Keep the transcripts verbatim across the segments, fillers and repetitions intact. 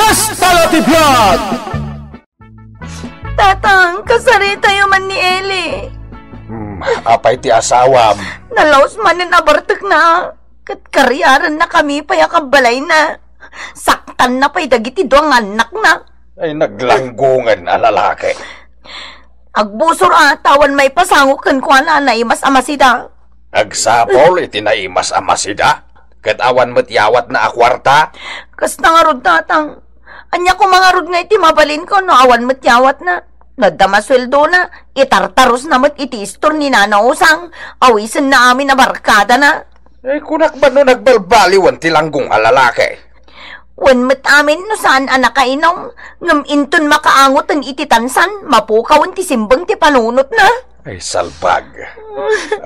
Hasta la ti biag! Tatang, kasaritayo man ni Eli. Hmm, apay ti asawam? Nalaus manen a bartekna. Ket kariarennakami pay a kabbalayna. Saktanna pay dagiti dua nga annakna. Ay, naglanggongen a lalaki. Agbusor a, ta awan maipasango kenkuana a naimas a masida. Agsapul iti naimas a masida, ket awan met yawatna a kuarta. Kasta ngarud, Tatang. Ania koma ngarud nga iti mabalinko no awan met yawatna? No adda masueldona, itartarusna met iti istor ni Nana Usang, awisenna amin a barkadana. Ay, kunak ba no nagbalbaliwen ti langgong a lalaki? Wen met amin no saan a nakainom, ngem inton makaangoten iti tansan, mapukawen ti simbeng ti panunotna. Ay, salbag.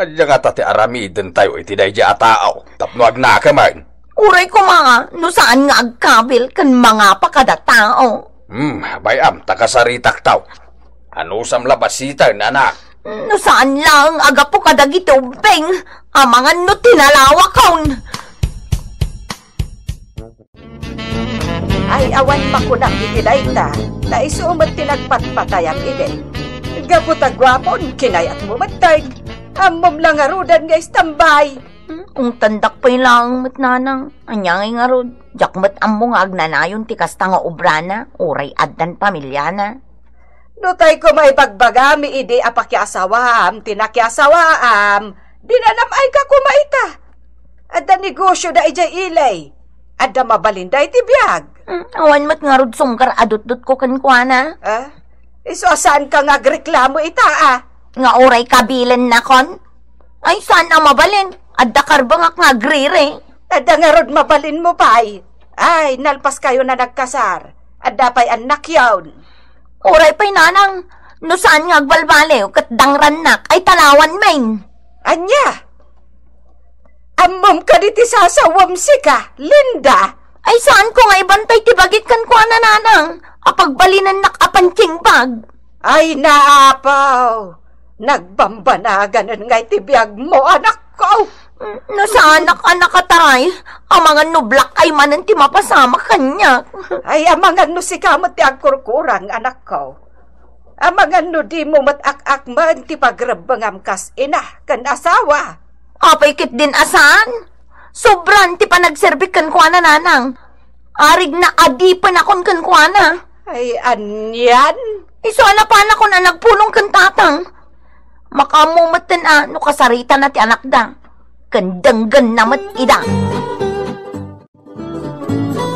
Ania ngata ti aramidentayo iti daydiay a tao tapno agnakemen? Uray koma no saan nga agkabil ken mangapa kada tao. Hmm, bay-am ta kasaritakto. Anusam la basiten, anak? No saan laeng a gapu kadagiti ubbing, amangan no tinalawakon. Ay, awan makunak iti dayta, ta isu met ti nagpatpatayam idi. Gapu ta guapon, kinayatmo met tay. Ammom la ngaruden nga istambay. Hmm, ungtandak pay laeng met, Nanang. Ania ngay ngarud, diak met ammo nga agnanayon ti kasta nga obrana, uray addan pamiliana. No tay koma ibagbagami idi a pakiasawaam ti nakiasawaam, dinanam ay ka koma ita. Adda negosio da idiay Eli. Adda mabalinda iti biag. Hmm, awan met ngarud sumgar a dutdutko kenkuana. Ah? Isu a saan ka nga agreklamo ita, ah? Nga uray kabilennakon? Ay, saan a mabalin? Adda karbengak nga agriri. Adda ngarud mabalinmo pay. Ay, nalpas kayo na nagkasar. Adda pay annakyon. Uray pay, Nanang, no saan nga agbalbaliw ket dangrannak, ay talawan men. Ania? Ammom kadi ti sasawem sika, Linda? Ay, saanko nga ibantay ti bagik kenkuana, Nanang, a pagbalinennak a pantingbag. Ay, naapaw! Nagbambanaganen ngay ti biagmo, anakko! No saanak a nakataray, amangan no black eye manen ti mapasamak kaniak. Ay, amangan no sika met ti agkurkurang, anakko. Amangan no dimo met ak-akmen ti pagrebbengam kas ina ken asawa. Apay ketdin a saan? Sobran ti panagserbik kenkuana, Nanang. Arigna a dipenakon kenkuana. Ay, anian? Isu a napanakon a nagpulong ken tatang. Makaammo metten a no kasaritana ti anakda. Ken denggenna met ida.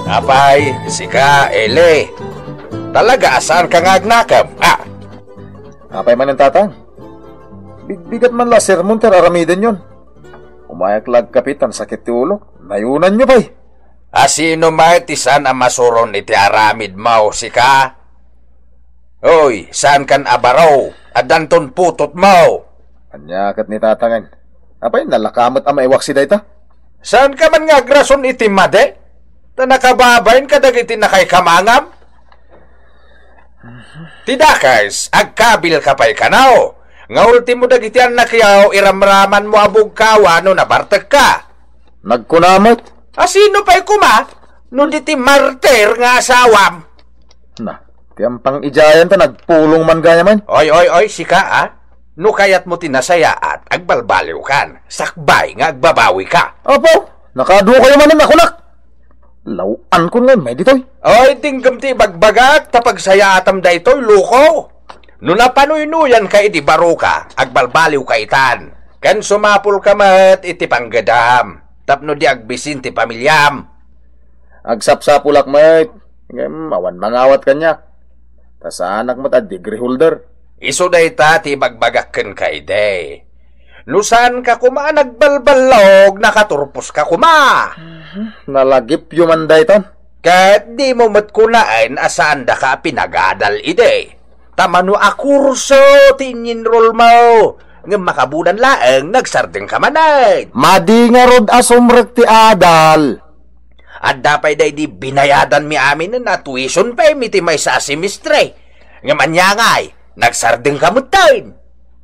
Apay, sika, Eli. Talaga a saanka nga agnakem, a? Apay manen, Tatang? Bigbigat man la a sermon ti ar-aramidenyon. Umayak la agkape tan sakit ti ulok. Nayunanyo pay. A sino met ti saan a masuron iti aramidmo, sika? Hoy, saankan a baro? Addanton putotmo. Ania ket ni Tatangen? Apay, nalaka met a maiwaksi dayta? Saanka man nga agrason iti madi? Ta nakababain kadagiti nakaikamangam? Ti dakes, agkabilka pay kano. Nga ultimo dagiti annakyo, iramramanmo a bugkawa no nabartekka. Nagkuna met. A sino pay koma? No di ti martir nga asawam. Na, ti ampang-idiayan ta nagpulong man gayam. Oy, oy, oy, sika, a? No kayatmo ti nasayaat, agbalbaliwkan. Sakbay nga agbabawika. Apo, nakadukayo manen a kunak. Law-ankon nga immay ditoy. Oy, dinggem ti ibagbagak, ta pagsayaatam daytoy, loko. No napanuynoyanka idi baroka, agbalbaliwka itan. Ken sumapulka met iti panggedam, tapno di agbisin ti pamiliam. Agsapsapulak met, ngem awan mangawat kaniak. Ta saanak met a degree holder. Isu dayta ti ibagbagak kenka idi. No saanka koma a nagbalballog, nakaturposka koma. Nalagipyo man dayta. Ket dimo met kunaen a saandaka a pinagadal idi. Ta mano a kurso ti inyinrolmo, ngem makabulan laeng, nagsardengka manen. Madi ngarud a sumrek ti adal. Adda pay daydi binayadanmi aminen a tuition fee iti maysa a semestre. Ngem ania ngay, nagsardengka metten.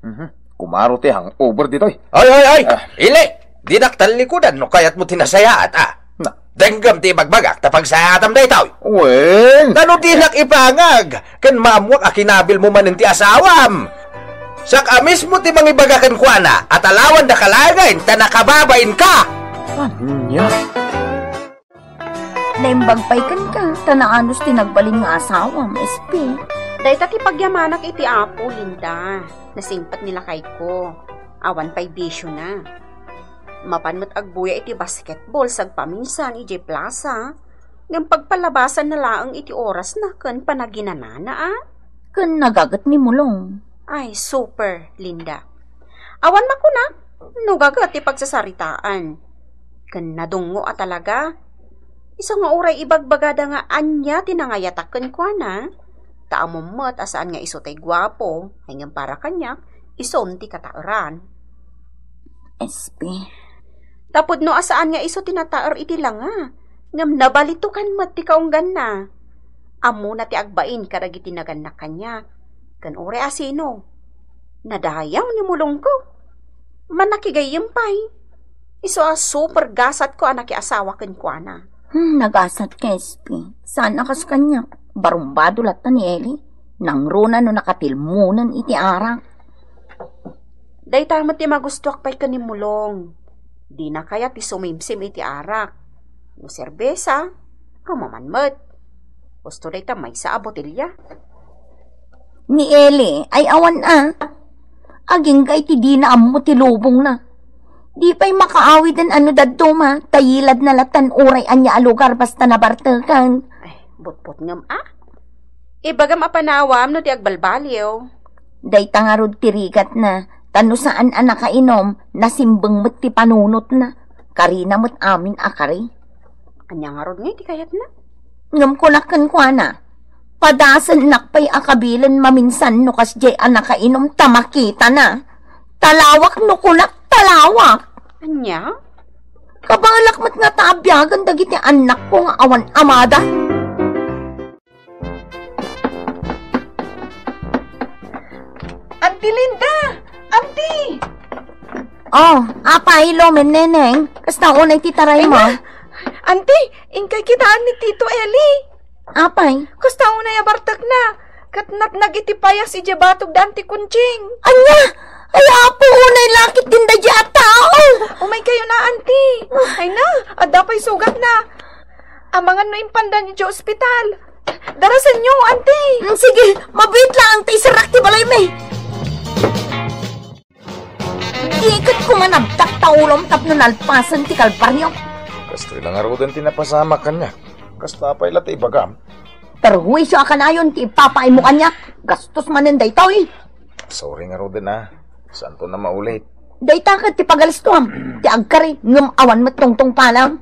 Mhm. Kumaro ti hangover ditoy. Oy, oy, oy! Ah. Ili, dinak tallikudan no kayatmo ti nasayaat, a. Na, Denggem ti ibagbagak ta pagsaatam daytoy. Wen? Tano dinak ipangag ken maammuak a kinabilmo manen ti asawam. Siak a mismo ti mangibaga kenkuana a talawandaka laengen ta nakababainka. Ania? Naimbag pay kenka ta naanus ti nagbalin nga asawam, S P. Dayta ti pagyamanak iti Apo, Linda. Nasingpet ni lakayko. Awan pay bisiona. Mapan met agbuya iti basketball sagpaminsan idiay plaza, ngem pagpalabasanna laeng iti orasna ken panaginanana, a? Ken nagaget ni Mulong. Ay, super, Linda. Awan makunak no gaget ti pagsasaritaan. Ken nadungngo a talaga. Isu nga uray ibagbagada nga ania ti nangayatak kenkuana, ta ammom met a saan nga isu ti guapo, ay ngem para kaniak, isun ti kataeran. S P. Ta pudno a saan nga isu ti nataer iti langa, ngem nabalitokan met ti kaungganna. Ammona ti agbain kadagiti nagannak kaniak, ken uray a sino. Nadayam ni Mulongko. Mannakigayyem pay. Isu a super gasatko a nakiasawa kenkuana. Hmm, nagasat ka, S P. Saan a kas kaniak. Barumbado latta ni Eli. Nangruna no nakatilmonen iti arak. Dayta met ti magustuak pay ken ni Mulong. Dina kayat ti sumimsim iti arak. No serbesa, rumaman met. Husto dayta maysa a botelya. Ni Eli, ay awan a. Agingga iti dina ammo ti lubongna. Di pay makaawiden a no dadduma, ta yiladna latan uray ania a lugar basta nabartekan. Ay, butbot ngem a. Ibagam a panawam no ti agbalbaliw. Dayta ngarud ti rigatna, ta no saan a nakainom, nasimbeng met ti panunotna. Karina met amin a kari. Ania ngarud nga iti kayatna? Ngem kunak kenkuana, padasennak pay a kabilen maminsan no kasdiay a nakainom ta makitana. Talawak no kunak, talawak! Ania? Kabalak met nga ta abiagen dagiti annakko nga awan amada. Auntie Linda! Auntie! Oh, apay, lumen, Neneng. Kasta unay ti taraymo? Ay, na! Auntie, inkay kitaan ni Tito Eli. Apay? Kasta unay a bartekna. Ket natnag iti payas idiay batog da Auntie Conching. Ania? Ay, apo, unay lakit din daydi a tao. Umay kayo na, Auntie. Ay na, adda pay sugatna. Amangan no impandan idiay ospital. Darasenyo, Auntie. Mm, sige, mabiit laeng ta iserrak ti balaymi. Di ket kumanabtak ta ulom tapno nalpasen ti kalbaryo. Kastoy la ngaruden ti napasamak kaniak. Kasta pay la ti ibagam. Perhuisio a kanayon ti ipapaaymo kaniak. Gastos manen daytoy. Sorry ngaruden a. Saanton a maulit. Dayta ket ti pagalistuam. Ti agkari ngem awan met tungtungpalam.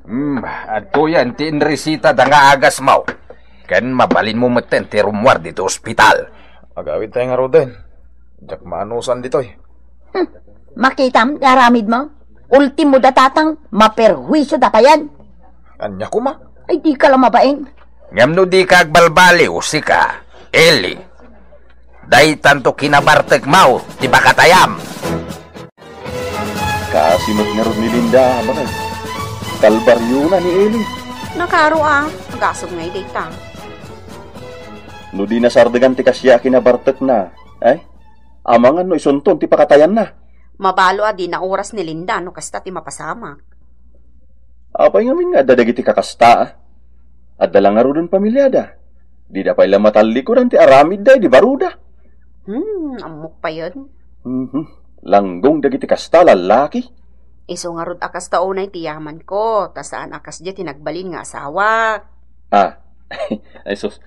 Hmm, adtoyen ti inresita da nga agasmo. Ken mabalinmo metten ti rummuar ditoy ospital. Agawid tay ngaruden. Diak maanusan ditoy. Hmm, makitam ti aramidmo? Ultimo da tatang, maperhuisio da payen. Ania koma? Ay, dika la mabain. Ngem no dika agbalbaliw, sika, Eli, daytanto kinabartekmo ti pakatayam. Kaasi met ngarud ni Linda, bakay. Kalbaryona ni Eli. Nakaro a, gasog ngay dayta. No di nasardegan ti kasya a kinabartekna, ay, amangan no isunton ti pakatayanna. Mabalo a di naoras ni Linda no kasta ti mapasamak. Apay ngamin nga adda dagiti kakasta, a? Adda la ngaruden pamiliada. Dida pay la matallikudan ti aramidda idi baruda. Hmm, ammok payen. Mhm. Langgong dagiti kasta, lallaki. Isu ngarud a kasta unay ti yamanko, ta saan a kasdiay ti nagbalin nga asawak. Ah, ay sus,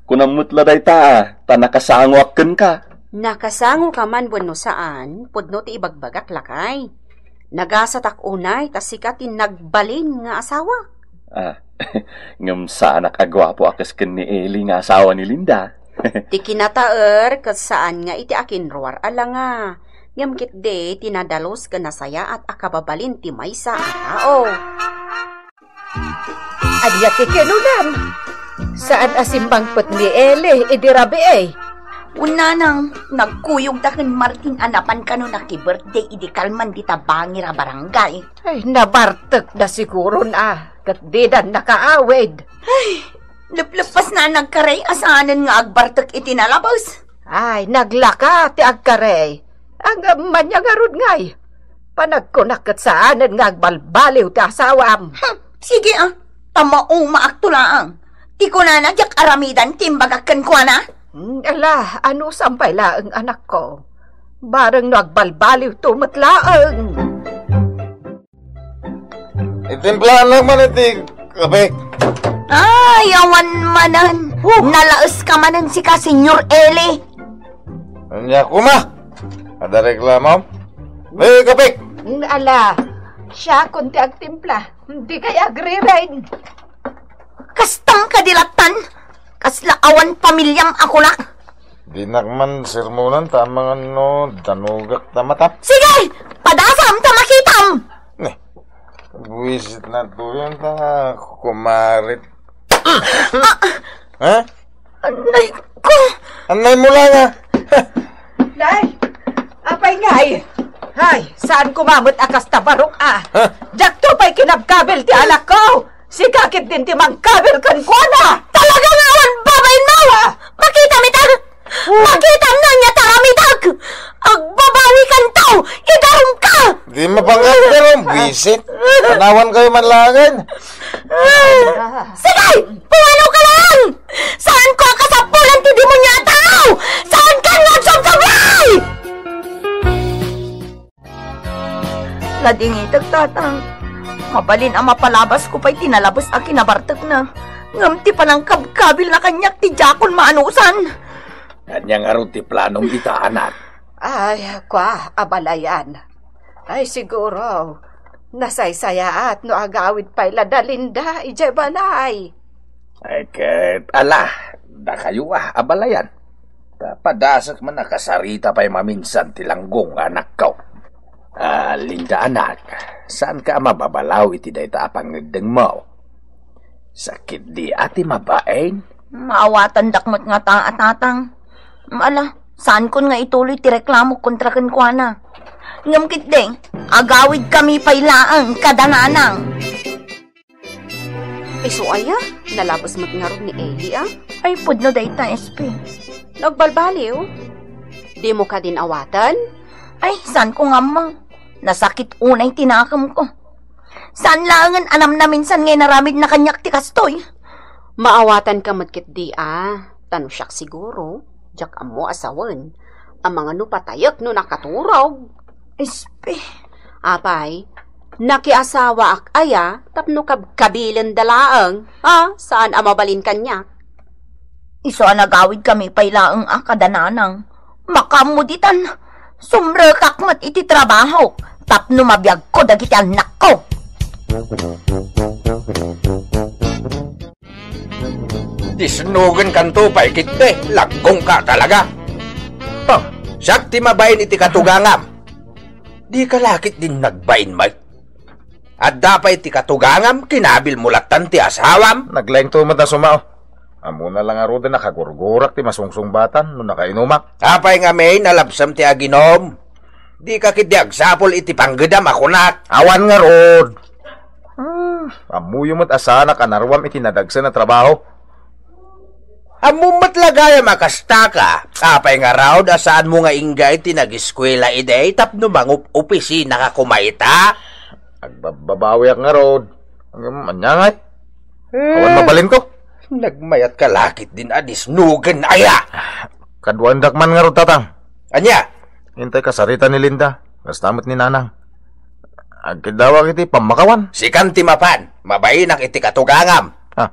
kunam met la dayta, a, ta nakasangoak kenka. Nakasangoka man wenno saan, pudno ti ibagbagak, lakay. Nagasatak unay ta sika ti nagbalin nga asawa. Ah, ngem saanak a guapo a kes ken ni Eli nga asawa ni Linda. Ti kinataer ket saan nga iti akinruar a langa, ngem ketdi ti nadalus ken nasayaat a kababalin ti maysa a tao. Ania ti kinunam? Saan a simmangpet ni Eli idi rabii? Wen nanang, nagkuyogda ken Martin a napan kano naki-birthday idi kalman dita bangir a barangay. Ay, nabartekda siguron a. ket didan nakaawid. Ay, lepleppas na nagkarey a saanen nga agbartek iti nalabes. Ay, naglaka ti agkarey. Ngem ania ngarud ngay? Panagkunak ket saanen nga agbalbaliw ti asawam. Hmm, sige, ah. Ta maumaakto laeng. Ti kunana, diak aramidan ti imbagak kenkuana. Hmm, ala, anusam pay laeng, anakko. Bareng no agbalbaliwto met laeng. Itimplanak man iti kape. Ay, awan manen. Oh. Nalaes ka manen sika, Senyor Eli. Ania koma? Adda reklamo? May kape. Mm, ala, siakon ti agtimpla. Di kay agriring. Kastam kadi lattan? Kasla awan pamiliam a kunak. Dinak man sermonan ta amangan no danugak ta matap. Sige! Padasam ta makitam! Ne, buwisit na to yun ta kumarit. Ah! Ha? Anay ko! Anay mo lang, ah! Nay! Apay ngay! Hay, saan ko mamet a kasta barok, ah? Ha? Diakto pay kinabkabil ti anak ko! Sika ketdin ti mangkabil kenkuana! Talaga nga awan babain mo! Makitam ita! Oh. Makitam no ania ti aramidak! Agbabawikanto! Idarumka! Di mapangat pero buwisit. Panawan kayo man laeng. Sige! Pumano ka lang! Saan ko a kasapulan ti demonio a tao? Saan ka nga agsubsublay? Ladingitek, Tatang. Mabalin a mapalabas ko pay ti nalabes a kinabartekna. Ngem ti panangkabkabilna kaniak ti diakon maanusan. Ania ngarud ti planom ita, anak? Ay, kua, abalayan. Ay, siguro, nasaysayaat no agawid pay la da Linda idiay balay. Ay, ket, ala, dakayo a, abalayan. Ta padasek man a kasarita pay maminsan ti langgong nga anakko. Ah, Linda, anak, saanka a mababalaw iti dayta a pangngeddengmo? Sakit di a ti mabain? Maawatandak met ngata a, Tatang. Ala, saankon nga ituloy ti reklamo kontra kenkuana. Ngem ketdi, agawidkami pay laeng kada nanang. Isu aya, nalabes met ngarud ni Eli, a? Ay, pudno dayta, S P. Nagbalbaliw? Dimo kadin awaten? Ay, saanko nga ammong. Nasakit unay ti nakemko. Saan laengen a namnaminsan nga inaramidna kaniak ti kastoy? Maawatanka met ketdi a, ta no siak siguro, diak ammo a sawen, amangan no patayek no nakaturog. Ispi. Apay, nakiasawaak aya tapno kabkabilenda laeng, a, saan a mabalin kaniak. Isu a nagawidkami pay laeng a kada nanang. Makaammo ditan, sumrekak met iti trabahok tapno mabiagko dagiti annakko. Disnugenkanto pay ketdi, laggongka talaga. Huh, siak ti mabain iti katugangam. Dika la ketdin nagbain met. Adda pay ti katugangam, kinabilmo lattan ti asawam. Naglaingto met a sumao. Ammona la ngaruden a kagurgurak ti masungsungbatan no nakainumak. Apay ngamin, nalabsam ti aginom? Dika ketdi agsapul iti panggedam a kunak. Awan ngarud. Hmm, ammoyo met a saanak a naruam iti nadagsen a trabaho. Ammom met la gayam a kastaka. Apay ngarud a saanmo nga ingga iti nageskuela idi tapno mangup-opisinaka koma ita? Agbabbabawiak ngarud. Ngem ania ngay? Eh, awan mabalinko. Nagmayatka la ketdin a disnugen aya. Kaduaendak man ngarud, Tatang. Ania? Intay kasarita ni Linda. Kasta met ni Nanang. Agkiddawak iti pammakawan. Sikan ti mapan, mabainak iti katugangam. Ah.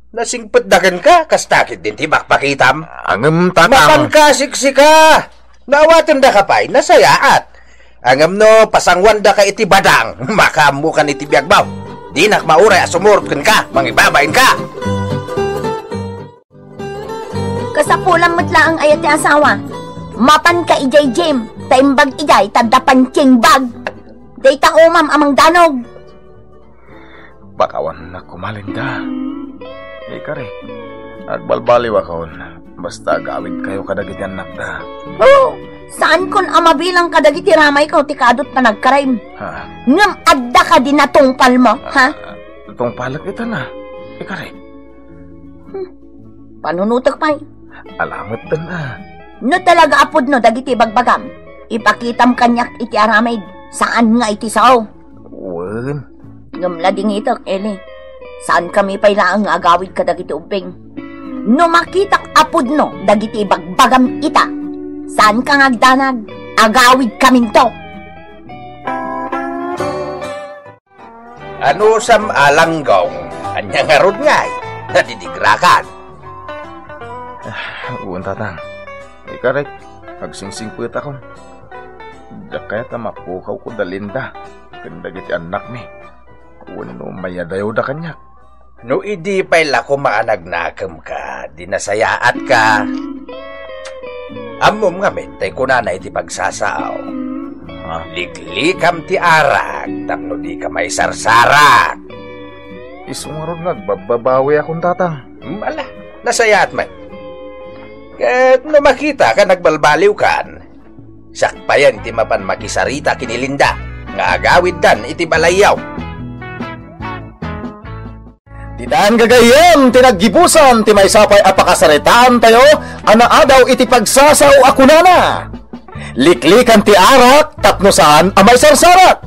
Nasingpetda kenka, kasta ketdin ti pakpakitam. Ngem, Tatang. Mapanka a siksika. No awatendaka pay, nasayaat. Ngem no pasanguandaka iti badang, makaammokan iti biagmo. Dinak mauray a sumurot kenka, mangibabainka. Kasapulan met laeng aya ti asawa. Mapanka idiay gym, ta imbag idiay ta adda punching bag. Dayta umam a mangdanog. Pakawannak koma, Linda. Ikari, agbalbaliwakon. Basta agawidkayo kadagiti annakda. Oh, saankon a mabilang kadagiti ramayko ti kaadut panagkarem. Ha? Ngem adda kadi natungpalmo, ha? Tungpalek ita na, ikarek. Hmm. Panunotek pay. Alamet ten a. No talaga a pudno dagiti ibagbagam, ipakitam kaniak iti aramid, saan nga iti sao. Wen. Ngem ladingitek, Eli. Saan kami pay laeng nga agawid kadagiti ubbing. No makitak a pudno dagiti ibagbagam ita, saan ka nga agdanag, agawid kaminto. Anusam a langgong, ania ngarud ngay? Nadidigrakan. Ah, wen, Tatang. Ikarek, agsingsingpetakon. Diak kayat a mapukawko da Linda ken dagiti annakmi. Wenno mayadayawda kaniak. No idi pay la koma a nagnakemka, di nasayaatka. Ammom ngamin tay kunana iti pagsasao. Ah. Liklikam ti arak tapno dika maisarsarak. Isu ngarud nga agbabbabawiakon, Tatang. Hmm, ala, nasayaat met. Ket no makitaka nagbalbaliwkan, siak payen ti mapan makisarita ken ni Linda nga agawiddan iti balayyo. Ditan gagayyem ti naggibusan ti maysa pay a pakasaritaantayo a naadaw iti pagsasao a kunana, "Liklikan ti arak tapno saan a maisarsarak."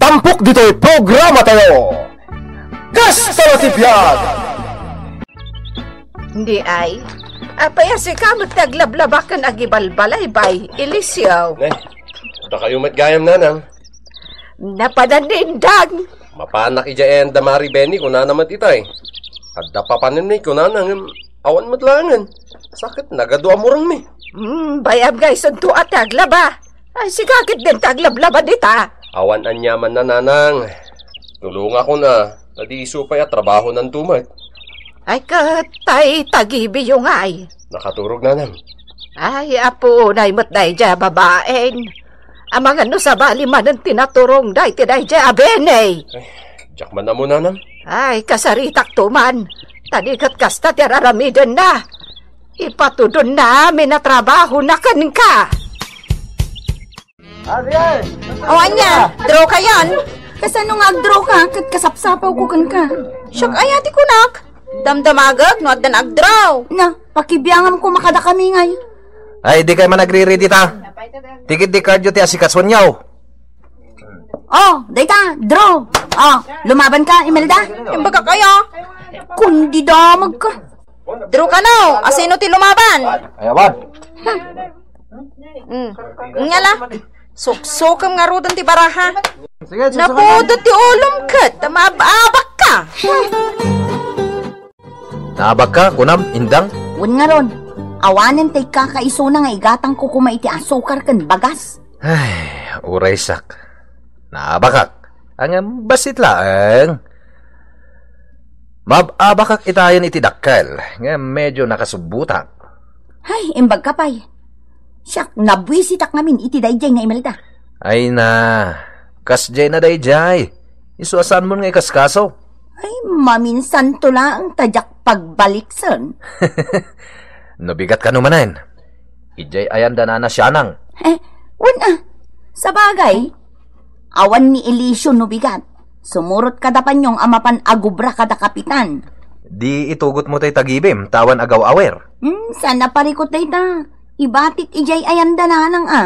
Tampok ditoy programatayo, Kasta la ti biag! Diay, apay a sika met ti aglablaba ken agibalbalay, bay, Eliseo? Ne, dakayo met gayam, nanang. Napanan ni Indang. Mapanak idiay ayan da Mari Beni, kunana met itay. Adda papanenmi, kunana, ngem awan met laengen. Sakit, nagadu a murengmi. Hmm, bayam nga isunto a ti aglaba. Ay, sika ketdin ti aglablaba dita. Awan aniamanna, nanang. Tulongakon a, ta di isu pay a trabahonanto met. Ay, ket tay tagibiyo ngay. Nakaturog, nanang. Ay, apo, unay met daydiay a babaen. Amangan no sabali manen ti naturongda iti daydiay a Beni. Ay, diak man ammo, nanang. Ay, kasaritakto man. Ta di ket kasta ti ar-aramidenna. Ipatudonna amin a trabahona kenka. O, ania? Draw kayon? Kasano nga agdraw ka? Ket kasapsapawko kenka. Siak aya ti kunak. Damdamagek no addan agdraw. Na, pakibiangam koma kadakami ngay. Ay, di kay man agriridi ta. Ti ketdi cardio ti asikasuenyo. O, dayta, draw. O, lumaban ka, Imelda? Imbagak aya. Kundi damag ka. Draw kano, asino ti lumaban? Ay, awan. Hmm. Nya la, suksukam ngaruden ti baraha. Sige, suksukam. Napudot ti ulom ket, maab-abak ka. Naabak ka, kunam, Indang? Wen ngarud, awanen ti kakaisuna nga igatangko koma iti asukar ken bagas. Ay, uraysak. Naabakak. Ngem bassit laeng. Maab-abakak itayen iti dakkel, ngem medio nakasubbutak. Ay, imbag ka pay. Siak, nabuisitak ngamin iti daydiay nga Imelda. Ay na, kasdiay na daydiay. Isu a saanmon nga ikaskaso. Ay, maminsanto laeng ta diak pagbaliksen. No bigat kano manen, idiay ayan da nana sianang. Eh, wen a. Sabagay, awan ni Eliseo no bigat. Sumurot kada panyong a mapan agubra kada kapitan. Di itugotmo tay tagibim, ta awan agaw-awer. Hmm, saan a parikot dayta? Ibatik idiay ayan da nanang a.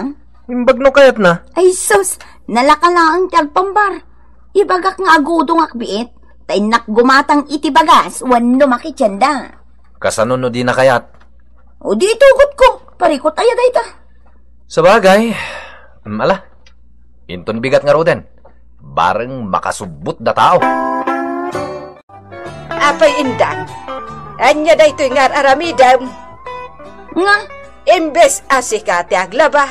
Imbag no kayatna. Ay sus, nalaka laeng ti agpambar. Ibagak nga agudongak biit, ta innak gumatang iti bagas wenno makitienda. Kasano no dina kayat? O di itugotko, parikot aya dayta. Sabagay, mm, ala. Inton bigat ngaruden, bareng makasubbot da tao. Apay Indang, ania daytoy nga ar-aramidem? Nga? Imbes a sika ti aglaba,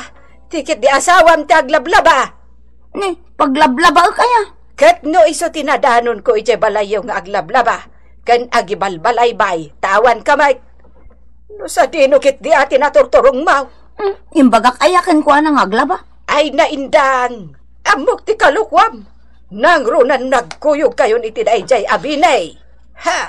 ti ketdi asawam ti aglablaba. Ni, paglablabaek aya? Ket no isu ti nadanonko idiay balayyo nga aglablaba, ken agibalbalaybay, ta awan ka met. No sadino ketdi a ti naturturongmo? Hmm, imbagak aya kenkuana nga aglaba? Ay, naindang! Ammok ti kalokuam! Nangruna no nagkuyogkayon iti daydiay a bini! Ha!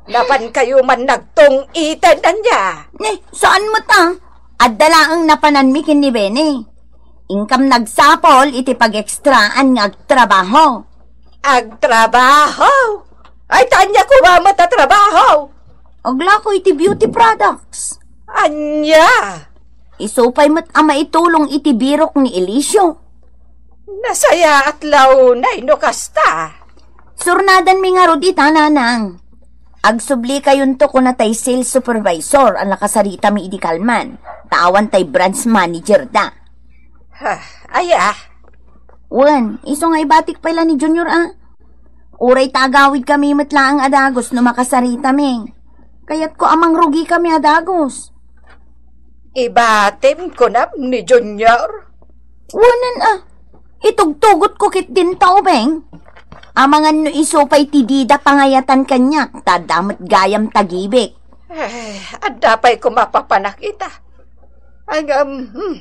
Napankayo man nagtung-iten ania? Ni, saan met a? Adda laeng napananmi ken ni Beni. Inkam nagsapol iti pagekstraan nga agtrabaho. Agtrabaho! Ay, ta ania koma met a trabaho? Aglako iti beauty products. Ania? Isu pay met a maitulong iti birok ni Elicio. Nasayaat la unay no kasta. Surnadanmi ngarud ita, nanang. Agsublikayonto kuna tay sales supervisor a nakasaritami idi kalman, ta awan tay branch manager da. Ha, aya? Wen, isu nga ibatik pay la ni Junior a. Uray ta agawidkami met laeng a dagus no makasaritami. Kayatko a mangrugikami a dagus. Ibatim kunam ni Junior? Wanan a. Itugtugotko ketdin ta ubing. Amangan no isu pay ti dida pangayatan kaniak, ta adda met gayam tagibik. Ay, adda pay koma papanak ita. Ngem, hmm,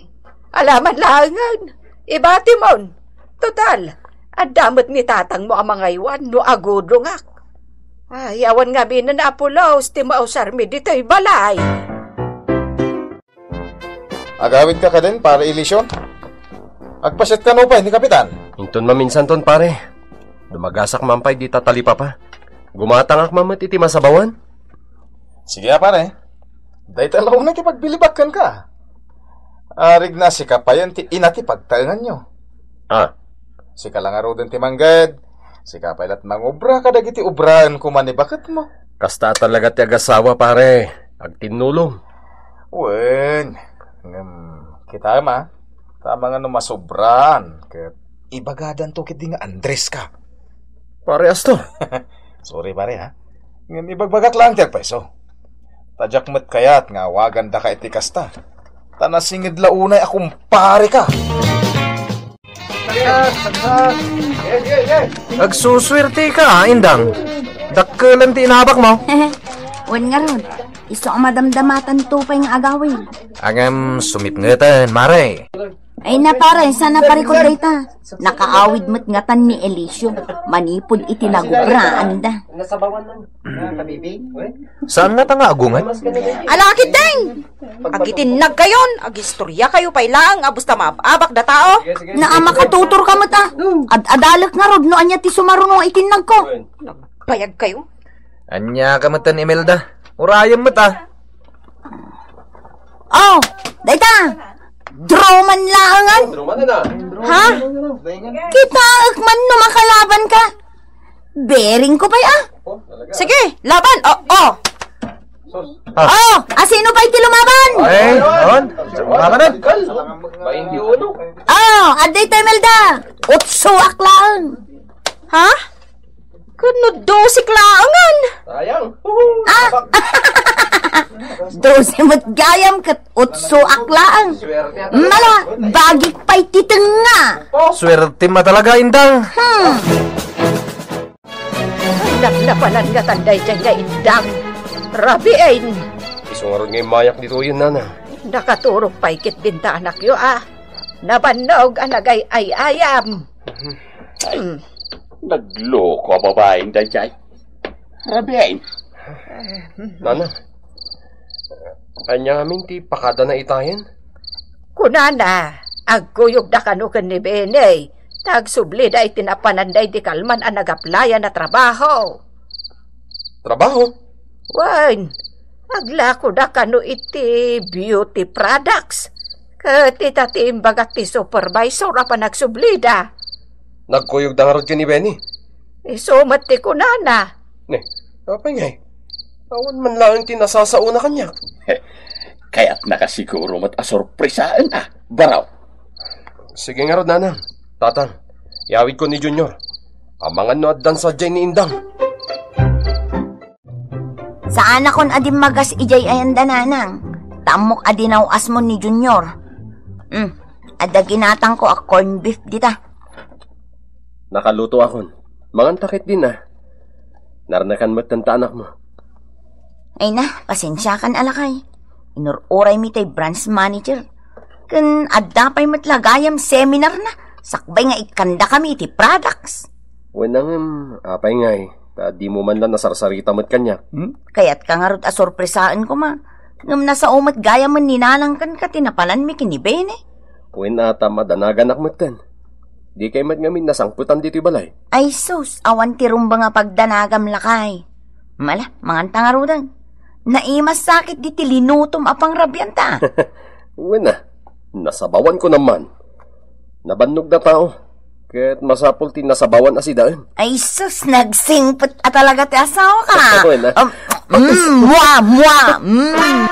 alaman laengen. Ibatimon. Total, adda met ni tatangmo a mangaywan no agudlongak. Ay, awan ngamin a pulos ti mausarmi ditoy balay. Agawidka kadin, Pare Elicio? Agpasiatka nupay ni Kapitan? Inton maminsanton, pare. Dumagasak man pay dita talipapa. Gumatangak man met iti masabawan. Sige a, pare. Dayta la unay ti pagbilibak kenka. Arigna, sika payen ti ina ti pagtaenganyo. Ah. Sika la ngaruden ti mangged, sika pay la't mangobra kadagiti obraen koma ni baketmo. Kasta talaga ti agasawa, pare. Agtinnulong. Wen, ngem, kitaem a, tama nga no masobraan, ket ibagadanto ketdi nga Andres ka. Parehasto. Sorry, pare, ha? Ngem ibagbagak laeng ti agpayso. Ta diak met kayat nga awagandaka iti kasta. Ta nasinged la unay a kumpare ka. Agsusuerte ka, Indang. Dakkelen ti inabak mo. Wen ngarud, isu a madamdamatanto pay nga agawid. Ngem sumipngeten, mare. Ay na, pare, saan a parikot dayta? Nakaawid met ngatan ni Elicio manipud iti nagubraanda. Saan ngata nga agunget? Ala, ketdin! Agitinnagkayon, agistoriakayo pay laeng a basta maab-abak da tao. Naa, makatutorka met a. Ad-adalek ngarud no ania ti sumaruno a itinnagko. Nagbayagkayo. Ania ka met, Imelda? Urayem met a. Oh, dayta! Draw man laengen? Ha? Kitaek man no makalabanka. Bearing ko pay a. Sige, laban. Oh, oh. Ah. Oh, asino pay ti lumaban? Eh, on? Lumaban na. Oh, adda ita, Imelda. Utsoak laeng. Ha? Kuno dosek laengen. Sayang. Ah! Dose met gayam ket utsoak laeng. Mala, bagik pay ti tengnga. Suerte ma talaga, Indang. Hmm. Ay, napnapanan ngatan daydiay nga Indang. Rabiin. Isu ngarud nga immayak ditoyen, nana. Nakaturog pay ketdin ta anakyo a. Nabannog a nagay-ay-ayam. Hmm. Nagloko a babaeng daydiay. Rabiin. Nana, ania ngamin ti pakadana itayen? Kunana, agkuyogda kano ken ni Benny, ta agsublida iti napananda idi kalman a nag-applyan a trabaho. Trabaho? Wen, aglakoda kano iti beauty products. Ket ita ti imbaga ti supervisor a panagsublida. Nagkuyogda ngarud ken ni Benny? Isu met ti kunana. Ne, apay ngay? Awan man laeng ti nasasaona kaniak. Kayatnaka siguro met a sorpresaen a, Baraw. Sige ngarud, nanang. Tatang, iyawidko ni Junior. Amangan no addan sadiay ni Indang. Saanakon a dimmagas idiay ayanda, nanang. Ta ammok a dinaw-asmo ni Junior. Hmm, adda ginatangko a corned beef dita. Nakalutoakon. Manganta ketdin a. Narnekan met ta anakmo. Ay na, pasensiakan a lakay. Inur-uraymi tay branch manager. Ken adda pay met la gayam seminar na, sakbay nga ikkandakami iti products. Wen, ngem, apay ngay, ta dimo man la nasarsarita met kaniak? Hmm? Kayatka ngarud a sorpresaen koma. Ngem nasao met gayamen ni Nanang kenka ti napananmi ken ni Bene. Wen, a ta madanaganak metten. Dikay met ngamin nasangpetan ditoy balay. Ay sus, awan ti rumbeng a pagdanagam, lakay. Mala, manganta ngaruden. Naimassakit diti linutom a pangrabianta. Wen a, nasabawanko naman. Nabannog da tao, ket masapul ti nasabawan a sidaen. Ay sus, nagsingpet a talaga ti asawaka. Wen a. Um, mm, mua, mua, mm.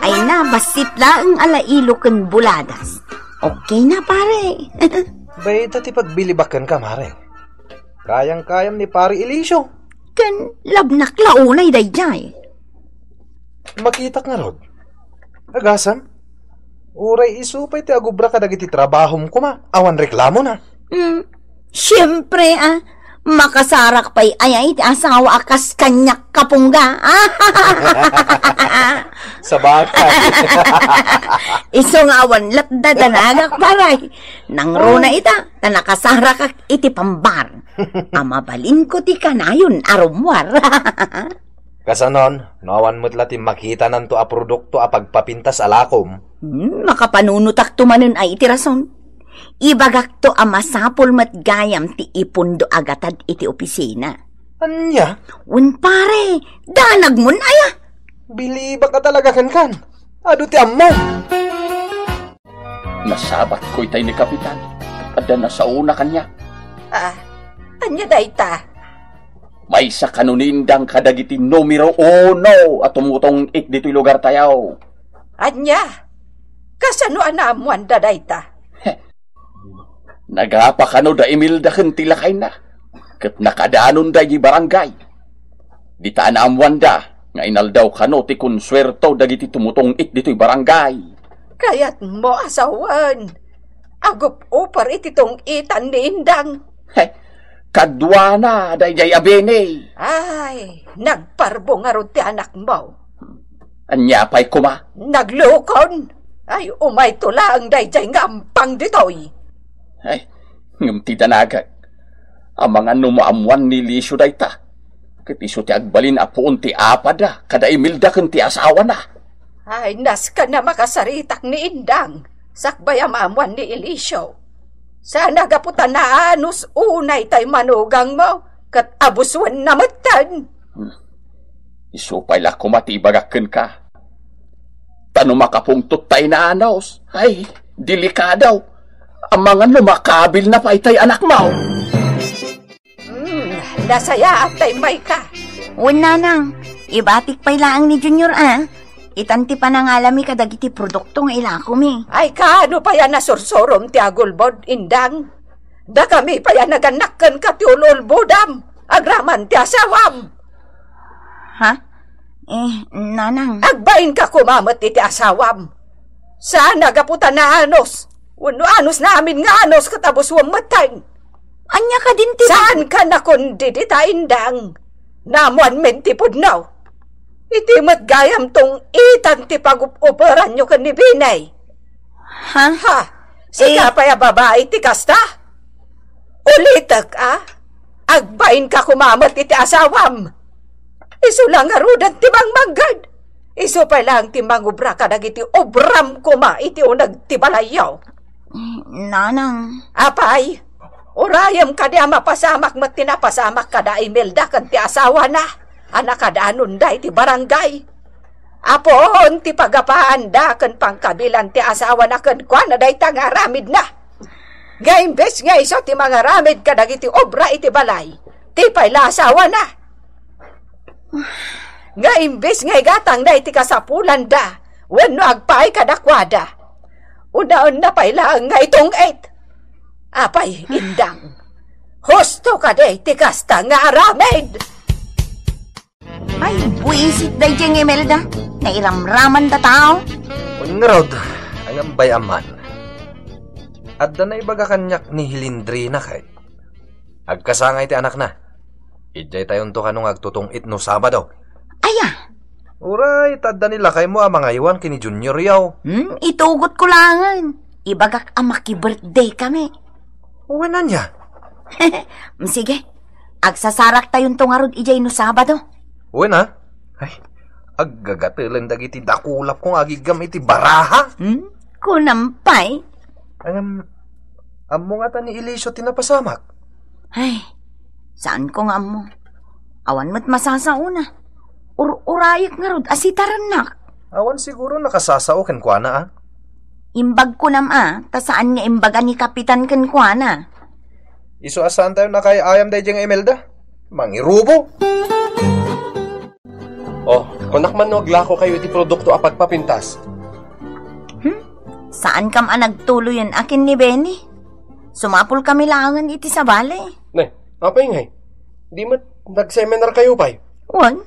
Ay na, bassit laeng a lailo ken buladas. Okay na, pare. Dayta ti pagbilibak kenka, Mare. Kayang-kayam ni Pare Elicio. Ken labnak la unay daydiay. Makitak ngarud. Agasam? Uray isu pay ti agubra kadagiti trabahom koma, awan reklamona. Hmm. Siempre, ah. Makasarak pay aya iti asawa a kas kaniak kapungga. Sabagay. Isu nga awan latda danagak, paray. Nangruna ita, ta nakasarakak iti pambar. A mabalinko ti kanayon a rummuar. Kasanon, no awan met la ti makitananto a produkto a pagpapintas a lakom? Hmm, makapanunotakto manen ay iti rason. Ibagakto a masapul met gayam ti ipundo a gatad iti opisina. Ania? Wen pare, danagmon aya? Bilibak a talaga kenkan. Adu ti ammom. Nasabatko itay ni Kapitan. Adda nasaona kaniak. Ah, ania dayta? Maysa kano ni Indang kadagiti numero uno a tumutong-it ditoy lugartayo. Ania? Kasano a naammoanda dayta? Nagapa kano da Imelda ken ti lakayna, ket nakadanonda idiay barangay. Dita a naammoanda nga inaldaw kano ti konsuerto dagiti tumutong-it ditoy barangay. Kayatmo a sawen, agup-upar iti tong-itan ni Indang. He, kaduana daydiay a bini. Ay, nagparbo ngarud ti anakmo. Ania pay koma? Naglukon. Ay, umayto laeng daydiay nga ampang ditoy. Ay, ngem ti danagak, amangan no maammoan ni Elicio dayta. Ket isu ti agbalin a puon ti apada kada Imelda ken ti asawana. Ay, nasken a makasaritak ni Indang, sakbay a maammoan ni Elicio. Saan a gapu ta naanus unay tay manugangmo, ket abusuenna metten. Hmm. Isu pay la koma ti ibagak kenka. Ta no makapungtot tay naanus, ay, delikado. Amangan no makabilna pay tay anakmo. Hmm, nasayaat tay mayka. Wen, nanang, ibatik pay laeng ni Junior, a. Itan ti panangalami kadagiti produkto nga ilakomi. Ay, kaano pay a nasursurom ti agulbod, Indang? Dakami pay a nagannak kenka ti ululbodam, agraman ti asawam. Ha? Eh, nanang. Agbainka koma met iti asawam. Saan a gapu ta naanus, wenno anusna amin nga anus ket abusuem metten. Ania kadin ti Saan ka nakundi dita, Indang? Naammoanmin ti pudno. Iti met gayam tong-itan ti pagup-uperanyo ken ni Binay. Ha? Ha? Sika Eh. pay a babai ti kasta? Ulitek, a? Agbainka koma met iti asawam. Isu la ngaruden ti mangmangged. Isu pay laeng ti mangubra kadagiti ubram koma iti uneg ti balayyo. Nanang. Apay, urayem kadi a mapasamak met ti napasamak kada Imelda ken ti asawana a nakadanonda iti barangay. Apuon ti pagapaanda ken pangkabilan ti asawana kenkuana dayta nga aramidna. Nga imbes nga isu ti mangaramid kadagiti obra iti balay, ti pay la asawana. Nga imbes nga igatangna iti kasapulanda wenno agpaay kadakuada, unaenna pay laeng nga itong-it. Apay, Indang, husto kadi ti kasta nga aramid? Ay, buisit daydiay nga Imelda. Nairamraman ta tao. Wen ngarud, angambay a man. Adda naibaga kaniak ni Hilindrina ket agkasangay ti anakna. Idiay tayonto kano nga agtutong-it no Sabado. Aya? Uray, ta adda ni lakaymo a mangaywan ken ni Junior yaw. Hmm, itugot ko laengen. Ibagak a maki-birthday kami. Wen ania? Sige, agsasarak tayonto ngarud idiay no Sabado. Wen a? Ay, aggagatelen dagiti dakulapko nga agiggam iti baraha. Hmm? Kunam pay. Ngem, Ammo ngata ni Elicio ti napasamak? Ay, saanko nga ammo. Awan met masasaona. Ur-urayek ngarud a sitarennak. Awan siguro nakasasao kenkuana, a? Imbag kunam a, ta saan nga imbaga ni Kapitan kenkuana. Isu a saantayo nakaay-ayam daydiay nga Imelda? Mangirubo! Oh, kunak man no aglakokayo iti produkto a pagpapintas. Hmm? Saankam a nagtuloyen a ken ni Benny? Sumapulkami laengen iti sabali. Ne, apay ngay? Di met nagseminarkayo pay? Wen.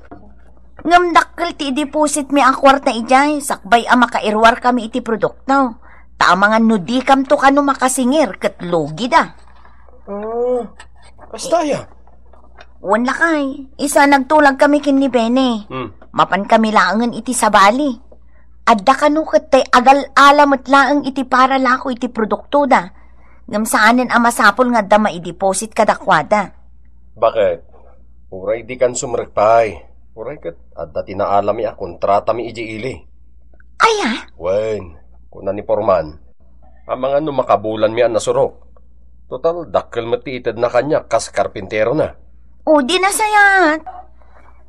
Ngem dakkel ti idepositmi a kuarta idiay, sakbay a makairuarkami iti produkto. Ta amangan no dikamto kano makasingir ket lugida. Ah, kasta aya? Wen lakay, isu a nagtulagkami ken ni Benny. Hmm. Mapankami laengen iti sabali. Adda kano ket tay agal-ala met laeng iti para lako iti produktoda. Ngem saanen a masapul nga adda maideposit kadakuada. Baket? Uray dikan sumrek pay. Uray ket adda ti naalami a kontratami idiay ili. Aya? Wen, kuna ni Foreman, amangan no makabulanmi a nasurok. Total, dakkel met ti itedna kaniak kas karpinterona. O, di nasayaat.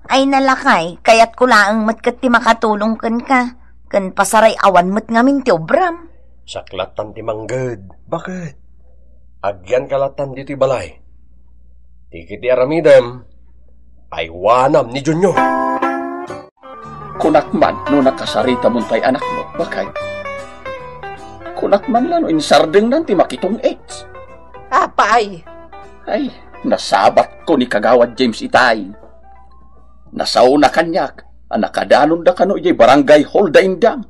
Ay, nalakay, kayatko laeng met ket ti makatulong kenka. Ken pasaray awan met ngamin ti obram. Siak lattan ti mangged. Baket? Agyanka lattan ditoy balay. Ti ket ti aramidem, aywanam ni Junior. Kunak man no nakasaritamon tay anakmo, baket? Kunak man la no insardengnan ti makitong-its. Apay? Ay, nasabatko ni Kagawad James itay. Nasaona kaniak a nakadanonda kano idiay barangay hall da Indang.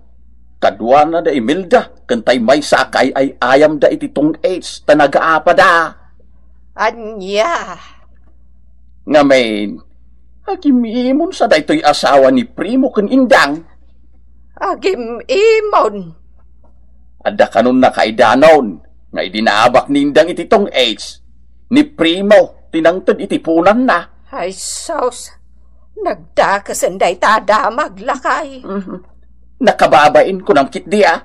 Kaduana da Imelda ken tay maysa a kaay-ay-ayamda iti tong-its ta nagaapada. Ania? Ngamin, agim-imonsa daytoy asawa ni Primo ken Indang. Agim-imon? Adda kanon nakaidanon nga idi naabak ni Indang iti tong-its, ni Primo ti nangted iti punanna. Ay, sus! Nagdakesen dayta a damag, lakay. Mhm. Nakababain, kunam ketdi a.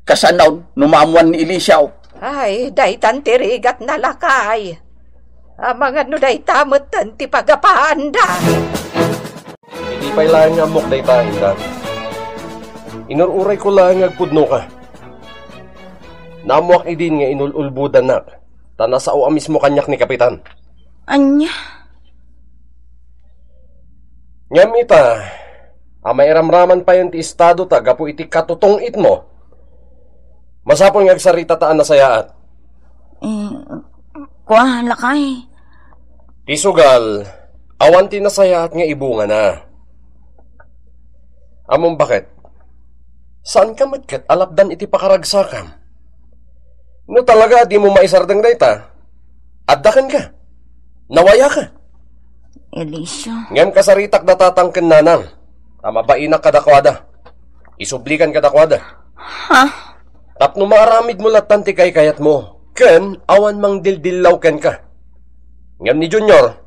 Kasanon no maammuan ni Elicio? Ay, daytan ti rigatna, lakay. Amangan no dayta metten ti pagapaanda. Idi pay laeng nga ammok dayta, Indang. Inur-urayko laeng nga agpudnoka. Naammoak idin nga inul-ulbodannak, ta nasao a mismo kaniak ni Kapitan. Ania? Ngem ita, a mairamraman payen ti estadota gapu iti katutong-itmo, masapul nga agsaritata a nasayaat. Eh, kua, lakay. Ti sugal, awan ti nasayaat nga ibungana. Ammom baket? Saanka met ket a lapdan iti pakaragsakam. No talaga a dimo maisardeng dayta, adda kenka. Nawayaka. Elicio. Ngem kasaritak da tatang ken nanang, ta mabainak kadakuada. Isublikan kadakuada. Ha? Tapno maaramidmo lattan ti kaykayatmo, ken awan mangdildillaw kenka. Ngem ni Junior,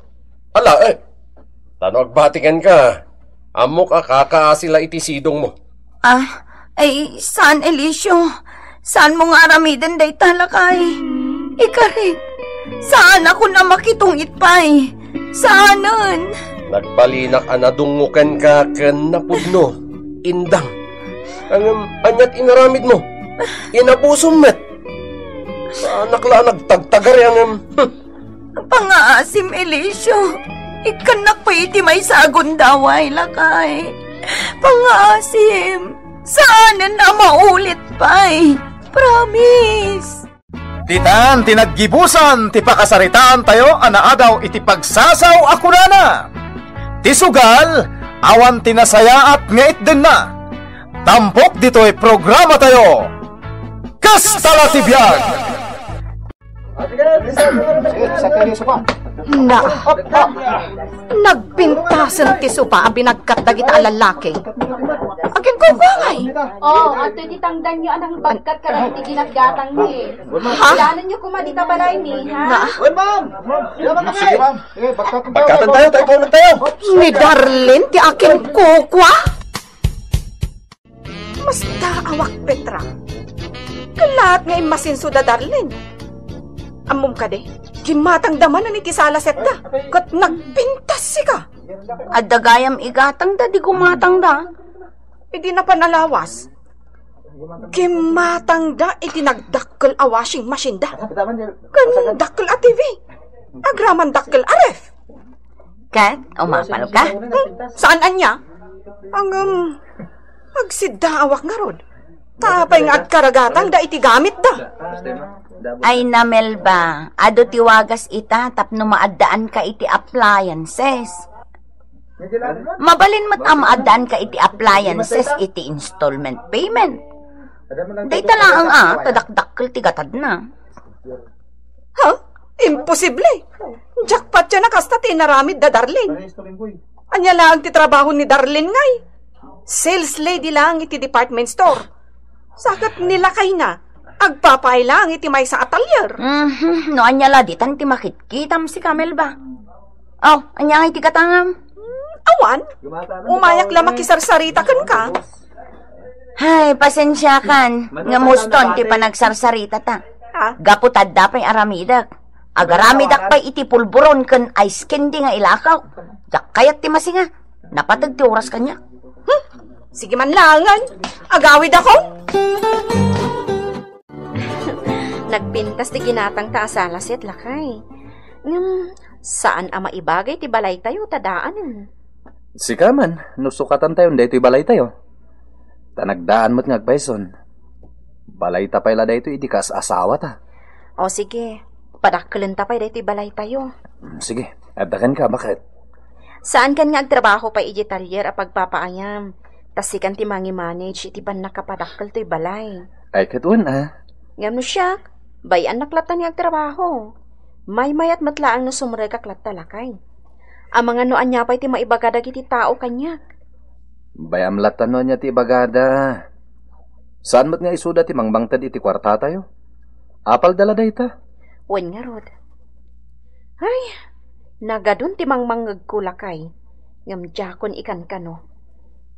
ala, eh. Ta no agbati kenka, ammok a kakaasi la iti sidongmo. Ah, ay, saan, Elicio? Saanmo nga aramiden dayta, lakay? Ikarik, saanakon a makitong-it pay. Saanen? Nagbalinak a nadungngo kenka ken napudno, Indang. Ngem, aniat inaramidmo? Inabusom met. Saanak la a nagtagtagari, ngem. Hmm. Pangaasim, Elicio. Ikkannak pay iti maysa a gundaway, lakay. Pangaasim. Saanen a maulit pay. Promise. Ditan ti naggibusan ti pakasaritaantayo a naadaw iti pagsasao a kunana, ti sugal, awan ti nasayaat nga itdenna. Tampok ditoy programatayo, Kasta la ti biag! Na, nagpintasen ti sopa a binagkat dagita a lallaki. Agingkukungay! Oh, adtoy ti tangdanyo a nangbagkat kadagiti ginatgatangmi. Ha? Ilanenyo koma dita balaymi, ha? Na? Wen, ma'am! Sige, ma'am. Sige, bagkatan tayo. Bagkatan tayo, tayo, tayo. Ni Darlene ti akin kukua? Masta awak, Petra. Kalaat nga immasinso da Darlene. Ammom kadi, gimmatangda manen iti sala setda, ket nagpintas sika. Adda gayam igatangda, di gumatangda. Idi napan a lawas, gimmatangda iti nagdakkel a washing machine da. Ken dakkel a T V. Agraman dakkel a ref. Ket umapal ka? Hmm? Saan ania? Ang, um, agsiddaawak ngarud. Ta apay nga agkaragatangda iti gamitda? Ay na, Melba, adu ti wagas ita tapno maaddaanka iti appliances. Mabalin met a maaddaanka iti appliances iti installment payment. Dayta laeng a, ta dakdakkel ti gatadna. Ha? Imposible! Jackpot yan a kasta ti inaramid da Darlene. Ania laeng ti trabaho ni Darlene ngay? Sales lady laeng iti department store. Sa ket ni lakayna, agpapaay laeng iti maysa a talyer. Mhm, no ania la ditan ti makitkitam sika, Melba. Oh, ania ngay ti gatangam? Hmm, awan. Umayak la makisarsarita kenka. Hay, pasensiakan, ngem huston ti panagsarsarita ta. Ha? Gapu ta adda pay aramidek. Agaramedak pay iti pulburon ken ice candy nga ilakaw. Diak kayat ti masinga. Napateg ti oras kaniak. Hmm? Sige man laengen. Agawidakon. Nagpintas ti ginatangta a sala set, lakay. Ngem, saan a maibagay ti balaytayo ta daanen. Sika man, no sukatantayon daytoy balaytayo. Ta nagdaan met nga agpayson. Balayta pay la daytoy idi kas-asawata. O sige, padakkelenta pay daytoy balaytayo. Mm, sige, adda kenka, baket. Saankan nga agtrabaho pay idiay talyer a pagpapaayam. Ta sikan ti mangi-manage iti pannakapadakkel toy balay. Ay, ket wen a. Ngem no siak, bay-annak latta nga agtrabaho. Maymayat met laeng no sumrekak latta, lakay. Amangan no ania pay ti maibaga dagiti tao kaniak. Bay-am latta no ania ti ibagada. Saan met nga isuda ti mangmangted iti kuartatayo? Apalda la dayta? Wen ngarud. Ay, nagadun ti mangmangngegko, lakay. Ngem diakon ikankano.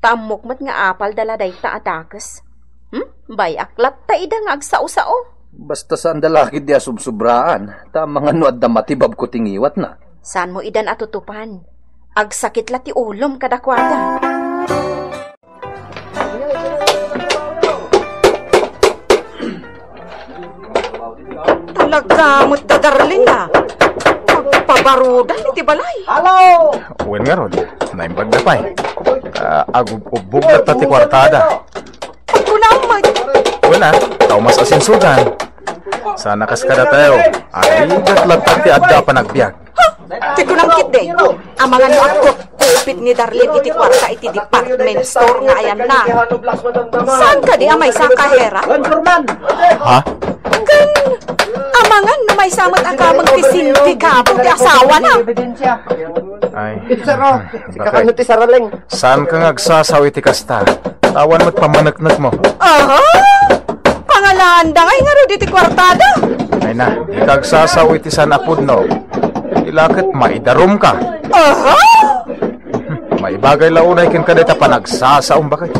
Ta ammok met nga apalda la dayta a dakes. Hmm? Bay-ak latta ida nga agsao-sao. Basta saanda la ketdi a subsubraan, ta amangan no adda matibabko ti ngiwatna. Saanmo idan a tutupan. Agsakit la ti ulom kadakuada. Talaga met da Darlene a. Pagpabarudan iti balay. Hello! Wen ngarud, naimbag da pay. Ah, agub-ubbog latta ti kuartada. Agkunam met. Wen a, tao mas asinsudan. Sana kas kadatayo, ay, latta ti adda a panagbiag. Ha? Ti kunam ketdi, amangan no agkutkupit ni Darlene iti kuarta iti department store nga ayanna. Saan kadi a maysa a kahera? Ha? Ken amangan no maysa met a kameng ti sindikato ti asawana. Ay. Sika kano ti saraleng? Saanka nga agsasao iti kasta? Awan met pammaneknekmo. Aha! Pangalaanda ngay ngarud iti kuartada. Ay na, dika agsasao iti saan a pudno. Ila ket maidarumka. Aha! Maibagay la unay kenka dayta panagsasaom, baket.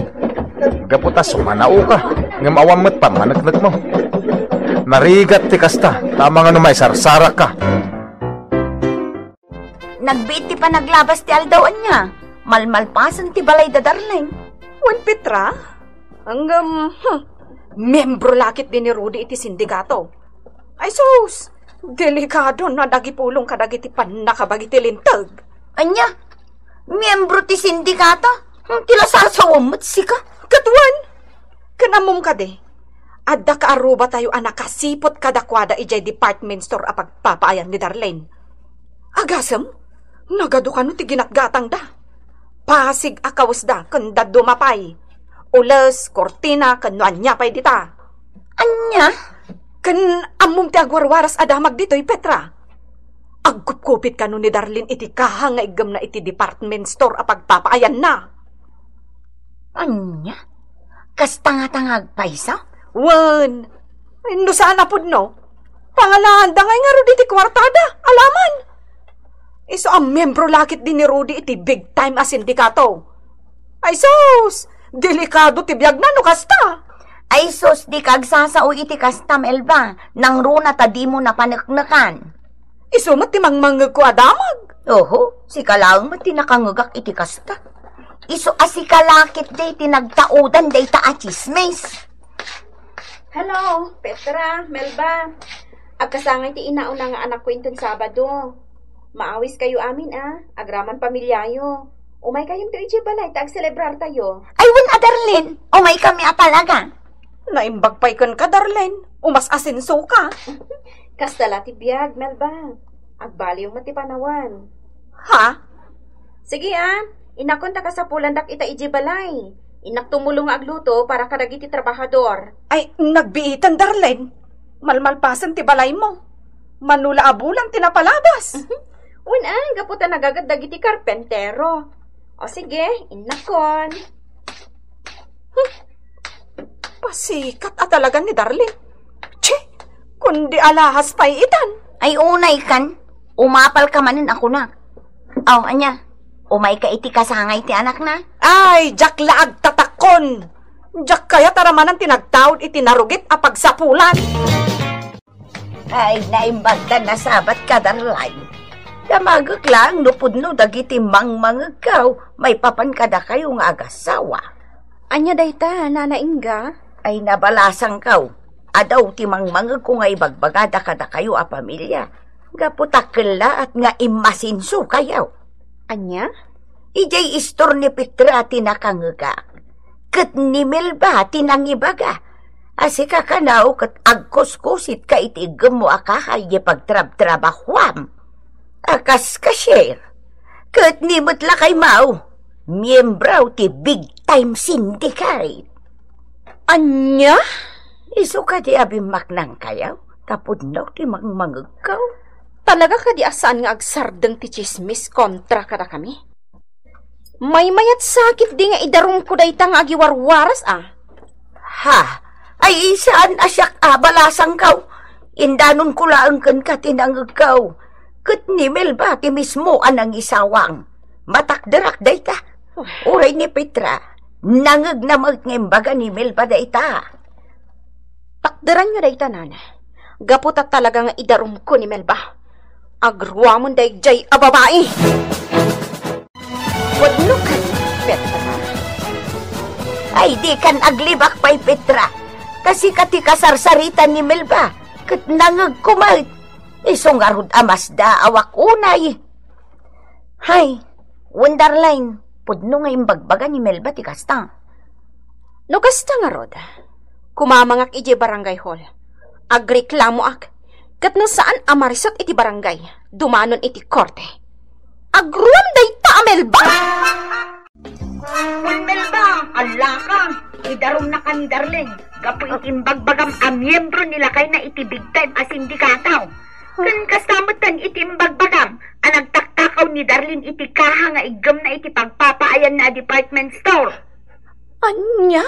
Gapu ta sumanaoka, ngem awan met pammaneknekmo. Narigat ti kasta, ta amangan no maisarsarakka. Nagbiit ti panaglabas ti aldaw, ania? Malmalpasen ti balay da Darlene. Wen, Petra? Ngem, hmm, miyembro la ketdi ni Rudy iti sindikato. Ay sus, delikado no adda agipulong kadagiti pannakabagi ti linteg. Ania? Miyembro ti sindikato? Hmm, ti la sasaom met sika? Ket wen, ken ammom kadi, adda kaarrubatayo a nakasiput kadakuada idiay department store a pagpapaayan ni Darlene. Agasem, nagadu kano ti ginatgatangda. Pasig a kawesda ken dadduma pay. Ules, kurtina, ken no ania pay dita. Ania? Ken ammom ti agwarwaras a damag ditoy, Petra. Agkupkupit kano ni Darlene iti kaha nga iggemna iti department store a pagpapaayanna. Ania? Kasta ngata nga agpayso? Wen. Ay, no saan a pudno, pangalaanda ngay ngarud iti kuartada. Alaman. Isu a miyembro la ketdi ni Rudy iti big time a sindikato. Ay sus! Delikado ti biagna no kasta. Ay sus, dika agsasao iti kasta, Melba. Nangruna ta dimo napaneknekan. Isu met ti mangmangegko a damag. Oho, sika laeng met ti nakangegak iti kasta. Isu a sika la ketdi ti nagtaudan dayta a tsismis. Hello, Petra, Melba. Agkasangay ti inauna nga anakko inton Sabado. Maawiskayo amin a, agraman pamiliayo. Umaykayonto idiay balay ta agselebrartayo. Ay, wen a, Darlene, umaykami a talaga. Naimbag pay kenka, Darlene. Umas-asensoka. Kasta la ti biag, Melba. Agbaliw met ti panawan. Ha? Sige a, inakon ta kasapulandak ita idiay balay. Innak tumulong nga agluto para kadagiti trabahador. Ay, nagbiitan, Darlene. Malmalpasen ti balaymo. Mano la a bulan ti napalabas. Wen a, gapu ta nagagat dagiti karpentero. O sige, innakon. Hmm. Pasikat a talaga ni Darlene. Tsi, kundi alahas pay itan. Ay, unay kan. Umapal ka manen a kunak. Aw, ania? Umayka iti kasangay ti anakna? Ay, diak la agtatakkon. Diak kayat a ramanan ti nagtaud iti narugit a pagsapulan. Ay, naimbag ta nasabat ka, Darlene. Damagek laeng no pudno dagiti mangmangegkaw maipapan kadakayo nga agasawa. Ania dayta, Nana Inga? Ay, nabalasangkaw. Adu ti mangmangegko nga ibagbagada kadakayo a pamilia. Gapu ta kellaat nga immasinsokayo. Ania? Idiay istor ni Petra ti nakangegak. Ket ni Melba ti nangibaga. A sika kano ket agkuskusitka iti iggemmo a kahay iti pagtrabtrabahuam. A kas cashier. Ket ni met lakaymo, miyembro ti Big Time Syndicate. Ania? Isu kadi a bimmaknangkayo, ta pudno ti mangmangegkaw. Talaga kadi a saan nga agsardeng ti tsismis kontra kadakami? Maymayat sakit di nga idarumko dayta nga agiwarwaras a. Ha? Ay, saan a siak a balasangkaw? Indanonko laeng kenka ti nangegkaw. Ket ni Melba ti mismo a nangisawang. Matakderak dayta. Uray ni Petra, nangegna met nga imbaga ni Melba dayta. Takderanyo dayta, Nana. Gapu ta talaga nga idarumko ni Melba. Agruamon daydiay a babai. Pudno kan, Petra. Ay, dikan aglibak pay, Petra. Ta sika ti kasarsarita ni Melba. Ket nangegko met. Isu ngarud a masdaawak unay. Hay, wen Darlene, pudno nga imbagbaga ni Melba ti kasta. No kasta ngarud, kumamangak idiay barangay hall. Agreklamoak, ket no saan a marisut iti barangay, dumanon iti korte. Agruam dayta a Melba! Wen Melba, allaka, idarumnaka ni Darlene, gapu iti imbagbagam a miyembro ni lakayna iti big time a sindikato. Ken kasta met iti imbagbagam a nagtaktakaw ni Darlene iti kaha nga iggemna iti pagpapaayanna a department store. Ania?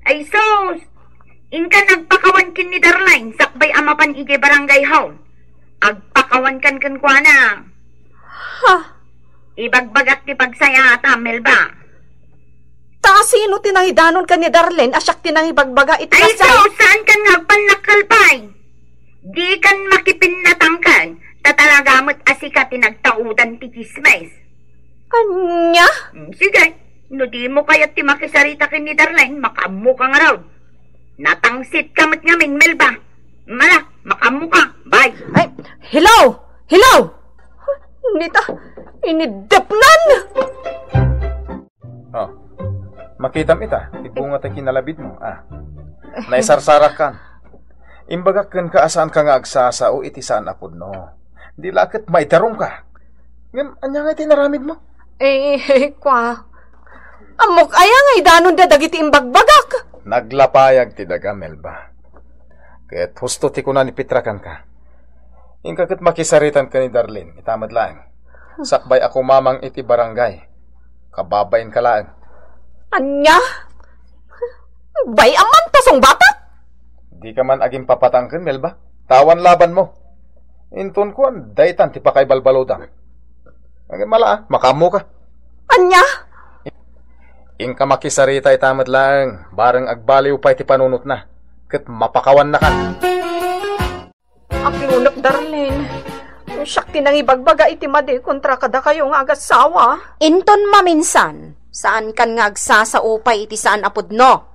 Ay sus! Inka nagpakawan ken ni Darlene sakbay a mapan idiay barangay hall. Agpakawankan kenkuana. Ha? Ibagbagak ti pagsayaatam, Melba. Ta sino ti nangidanon ken ni Darlene a siak ti nangibagbaga iti Ay, kasta? Sus, saankan nga agpannakkel pay? Dikan makipinnatangken, ta talaga met a sika ti nagtaudan ti tsismis. Ania? Mm, sige, no dimo kayat ti makisarita ken ni Darlene, makaammoka ngarud. Natangsit ka met ngamin, Melba. Mala, makaammoka. Bye. Ay, hello! Hello! Nita, inidepnan! Oh, makitam ita, ti bunga ti kinalabidmo, ah. Naisarsarakkan. Imbagak kenka a saanka nga agsasao iti saan a pudno. Di la ket maidarumka. Ngem, ania nga iti naramidmo? Eh, kwa. Ammok aya nga idanonda dagiti imbagbagak? Naglapayag ti daga, Melba. Ket husto ti kuna ni Petra kenka. Inka ket makisaritan ken ni Darlene, ita met laeng. Sakbay a kumamang iti barangay. Kababainka laeng. Ania? Bay-am man ta sungbatak? Dika man agimpapatangken, Melba. Awan labanmo. Inton kuan, daytan ti pakaibalbaludam. Agmala, ah, makaammoka. Ania? Inka makisarita ita met laeng, bareng agbaliw pay ti panunotna. ket mapakawannakan. Aklunek, Darlene. Siak ti nangibagbaga iti madi kontra kadakayo nga agassawa. Inton maminsan, saankan nga agsasao pay iti saan a pudno.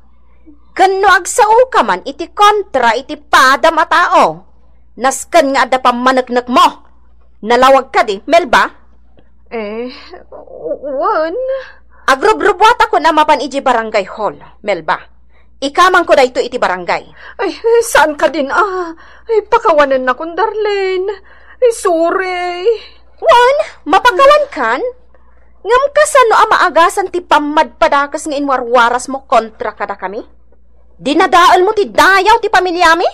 Ken no agsao ka man iti kontra iti padam a tao, nasken nga adda pammaneknekmo. Nalawag kadi, Melba? Eh, wen. Agrubrubuatakon a mapan iti barangay hall, Melba. Ikamangko daytoy iti barangay. Ay, saan kadin a? Ay, pakawanennakon, Darlene. Ay, sorry. Wen, mapakawankan? Ngem kasano a maagasan ti pammadpadakes nga inwarwarasmo kontra kadakami? Dinadaelmo ti dayaw ti pamiliami?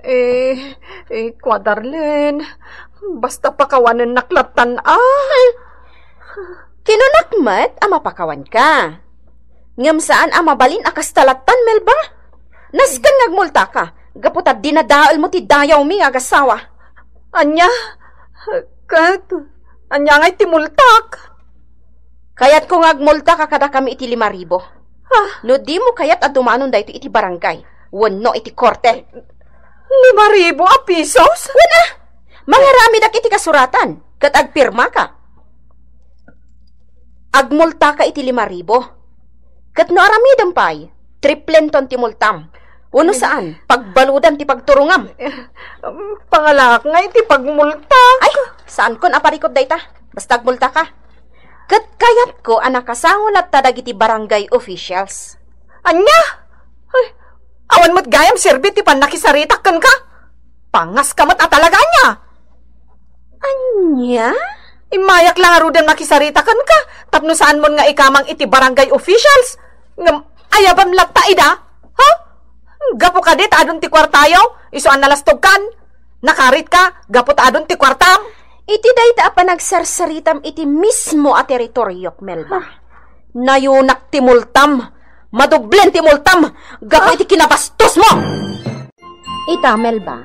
Eh, eh, kua, Darlene, basta pakawanennak lattan a. Kinunak met a mapakawanka. Ngem saan a mabalin a kasta lattan, Melba. Nasken nga agmultaka, gapu ta dinadaelmo ti dayawmi nga agassawa. Ania? Ket ania ngay ti multak? Kayatko nga agmultaka kadakami iti lima ribu. Ha? No dimo kayat a dumanon daytoy iti barangay wenno iti korte. Lima ribu a pisos? Wen a! Mangaramidak iti kasuratan ket agpirmaka. Agmultaka iti lima ribu. Ket no aramidem pay, triplenton ti multam. Wenno saan, pagbaludan ti pagturongam. Eh, um, pangalaak nga iti pagmultak. Ay, saankon a parikot dayta. Basta agmultaka. Ket kayatko a nakasango latta dagiti barangay officials. Ania? Ay, awan met gayam serbi ti pannakisaritak kenka. Pangaska met a talaga, ania? Ania? Immayak la ngaruden makisarita kenka tapno saanmon nga ikamang iti barangay officials. Ngem ayabam latta ida? Ha? Gapu kadi ta adun ti kuartayo, isu a nalastogkan? Nakaritka gapu ta adun ti kuartam? Iti dayta a panagsarsaritam iti mismo a teritoriok, Melba. Nayunak ti multam. Madublen ti multam gapu iti kinabastosmo. Ita, Melba,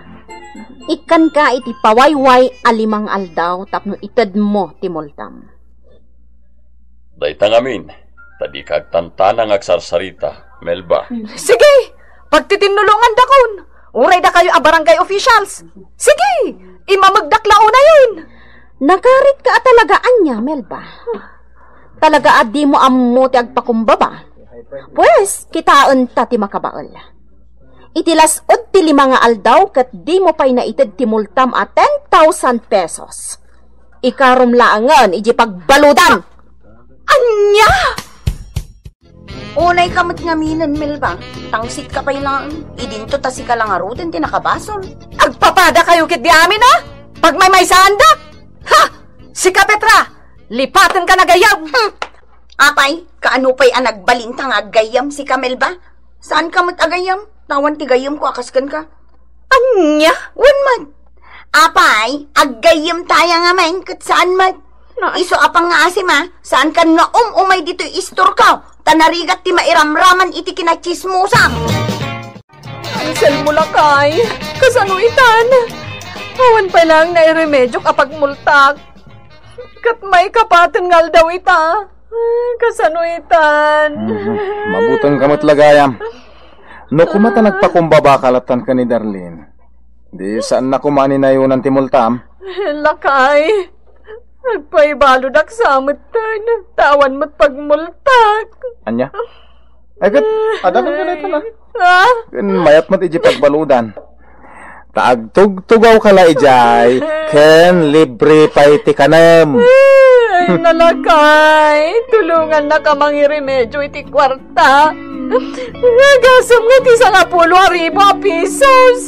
ikkanka iti pawayway a limang aldaw tapno itedmo ti multam. Dayta ngamin, ta dika agtantana nga agsarsarita, Melba. Sige! Pagtitinnulongandakon! Uray dakayo a barangay officials! Sige! Imamegdak la unayen! Nakaritka a talaga ania, Melba? Talaga a dimo ammo ti agpakumbaba? Pues, kitaenta ti makabael. Iti las-ud ti lima nga aldaw ket dimo pay naited ti multam a ten thousand pesos. Ikarom laengen iti pagbaludan. Ania? Unayka met ngaminen, Melba. Tangsitka pay laeng. Idinto ta sika la ngaruden ti nakabasol. Agpapadakayo ketdi amin a pagmaymaysaandak. Ha! Sika, Petra, lipatenka a gayyem. Hmm. Apay, kaano pay a nagbalinta nga aggayyem sika, Melba? Saanka met a gayyem? Awan ti gayyemko a kas kenka. Ania? Wen met. Apay, aggayyemtaya ngamin ket saan met. Isu a pangngaasim a, saankan nga um-umay ditoy istorko, ta narigat ti mairamraman iti kinatsismosam. Anselmo, lakay, kasano itan? Awan pay laeng nairemediok a pagmultak. Ket maikapaten nga aldaw ita. Ah, kasano itan? Mhm. Mabutingka met la gayam. No koma ta nagpakumbabaka lattan ken ni Darlene, di saan na koma ni nayonan ti multam? Lakay, agpaibaludak sa metten, ta awan met pagmultak. Ania? Ay, ket, adda ken kadayta na. Ah? Ken mayat met iti pagbaludan. Ta agtugtugawka la idiay, ken libre pay ti kanem. Ay, nalakay, tulongannaka mangiremedio iti kuarta. Nga gasem nga ti sangapulo a ribu a pisos.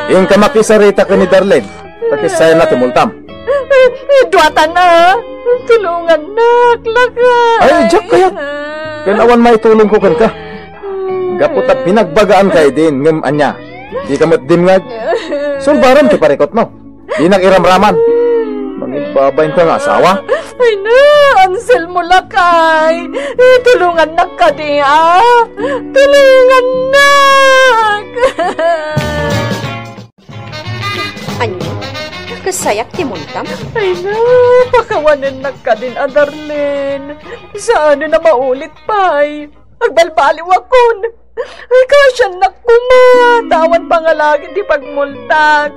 Inka makisarita ken ni Darlene. Pakisayanna ti multam. Duatan a. Tulongannak, lakay. Ay, diak kayat. Ken awan maitulongko kenka. Gapu ta binagbagaan ka idin, ngem ania? Dika met dimngeg. Sulbaram ti parikutmo. Dinak iramraman. Mangibbabain ka nga asawa. Ay na, Anselmo, lakay. Tulongannak kadi a. Tulongannak. Ania? Kasayak ti multam? Ay na, pakawanennak kadin a, Darlene. Saanen a maulit pay. Agbalbaliwakon. Ay, kasiannak koma, ta awan pangalagid ti pagmultak.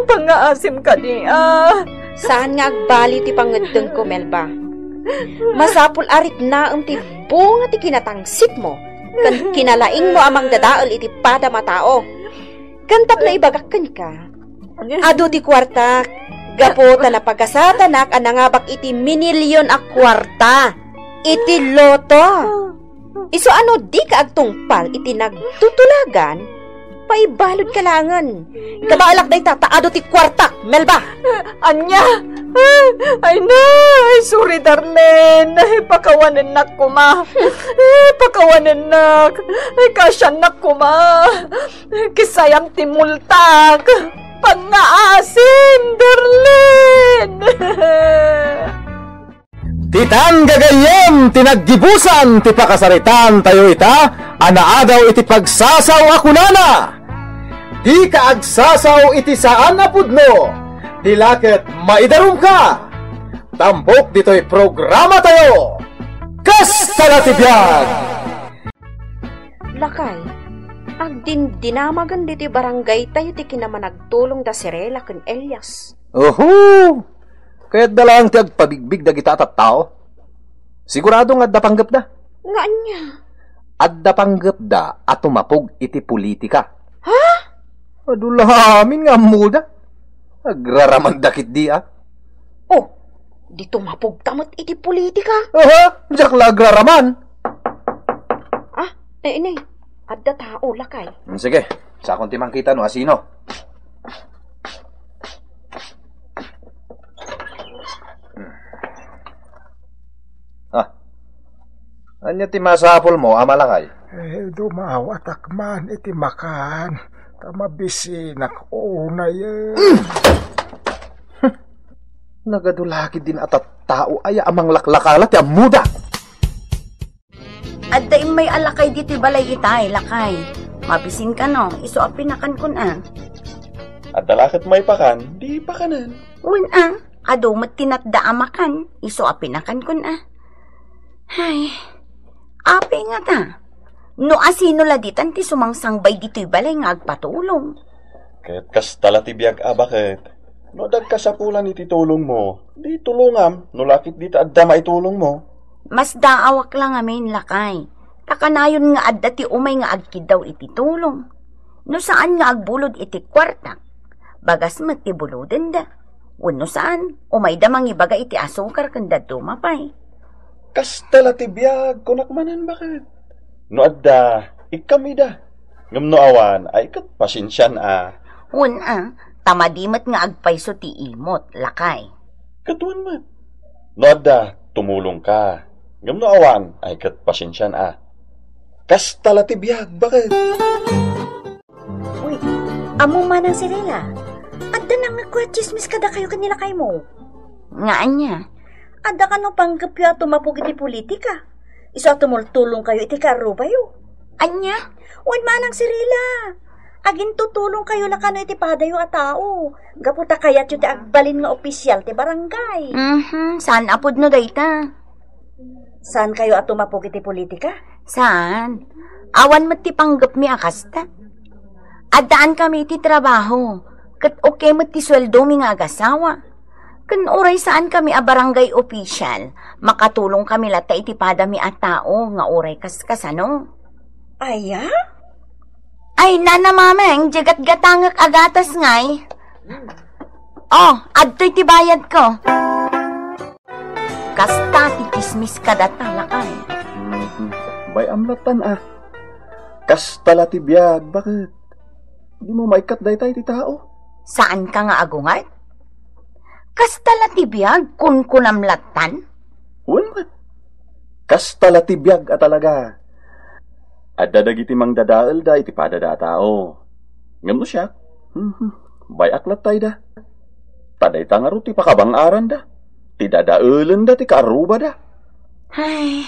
Pangngaasim kadi, a. Saan nga agbali ti pangngeddengko, Melba. Masapul a riknaem ti bunga ti kinatangsitmo ken kinalaingmo a mangdadael iti padam a tao. Ken tapno ibagak kenka, adu ti kuartak, gapu ta napagasatanak a nangabak iti minilion a kuarta iti loto. Isu a no dika agtungpal iti nagtutulagan, paibaludka laengen. Kabaelak dayta ta adu ti kuartak, Melba. Ania? Ay na, ay, sorry, Darlene. Ay, pakawanennak koma. Ay, pakawanennak. Ay, kasiannak koma. Kisayam ti multak. Pangngaasim, Darlene. Ditan gagayyem ti naggibusan ti pakasaritaan tayo ita a naadaw iti pagsasaw a kunana, "Dika agsasaw iti saan a pudno, di la ket maidarumka." Tampok ditoy programa tayo, Kasta la ti Biag! Lakay, agdindinamagen ditoy barangay tayo ti kinamanagtulong da Cirela ken Elias. Oho! Kayatda laeng ti agpabigbig dagita a tattao. Sigurado nga adda panggepda. Nga ania? Adda panggepda a tumapog iti politika. Ha? Adu la amin nga ammoda. Agraramanda ketdi, a. Oh, di tumapogta met iti politika. Aha, diak la agraraman. Ah, eh, inay, adda tao, lakay. Hmm, sige, sakon ti mangkita no asino. Hmm. Ah, ania ti masapulmo, Ama Lakay? Eh, dumawatak man iti makan, ta mabisinak unay, eh. Nagadu la ketdin a tattao aya a manglaklakala ti ammoda. Adda immay a lakay ditoy balay itay, lakay. Mabisin kano, isu a pinakankon a. Adda la ket maipakan, di pakanen. Wen a, adu met ti natda a makan, isu a pinakankon a. Hay, apay ngata? No asino la ditan ti sumangsangbay ditoy balay nga agpatulong? Ket kasta la ti biag a baket. No adda agkasapulan iti tulongmo, di tulongam, no la ket dita adda maitulongmo. Masdaawak la ngamin, lakay. Ta kanayon nga adda ti umay nga agkiddaw iti tulong. No saan nga agbulod iti kuartak, bagas met ti bulodenda. Wenno saan, umayda mangibaga iti asukar ken dadduma pay. Kasta la ti biag, kunak manen baket. No adda, ikkam ida. Ngem no awan, ay ket pasensian a. Wen a, ta madi met nga agpayso ti imot, lakay. Ket wen met. No adda, tumulongka. Ngem no awan, ay ket pasensian a. Kasta la ti biag, baket. Uy, ammom, Manang Cirela, adda nangngegko a tsismis kadakayo ken ni lakaymo. Nga ania? Adda kano panggepyo a tumapog iti politika? Isu a tumultulongkayo iti kaarrubayo. Ania? Wen, Manang Cirela, agintutulongkayo la kano iti padayo a tao, gapu ta kayatyo ti agbalin nga opisial ti barangay. Mhm, saan a pudno dayta. Saankayo a tumapog iti politika? Saan. Awan met ti panggepmi a kasta. Addaan kami iti trabaho, ket okay met ti sueldomi nga agasawa. Ken uray saan kami a barangay official, makatulong kami latta iti padami a tao nga uray kaskasano. Aya? Ay, Nana Mameng, diay gatgatangek a gatas ngay. Oh, adtoy ti bayadko. Kasta ti tsismis kadata, lakay. Mhm. Bay-am lattan a. Kasta la ti biag, baket? Dimo maikkat dayta iti tao? Saanka nga agungar? Kasta la ti biag, kunkunam lattan? Wen met. Kasta la ti biag a talaga. Adda dagiti mangdadaelda iti padada a tao. Ngem no siak, hmm, bay-ak latta ida. Ta dayta ngarud ti pakabang-aranda, ti dadaelenda ti kaarrubada. Ay.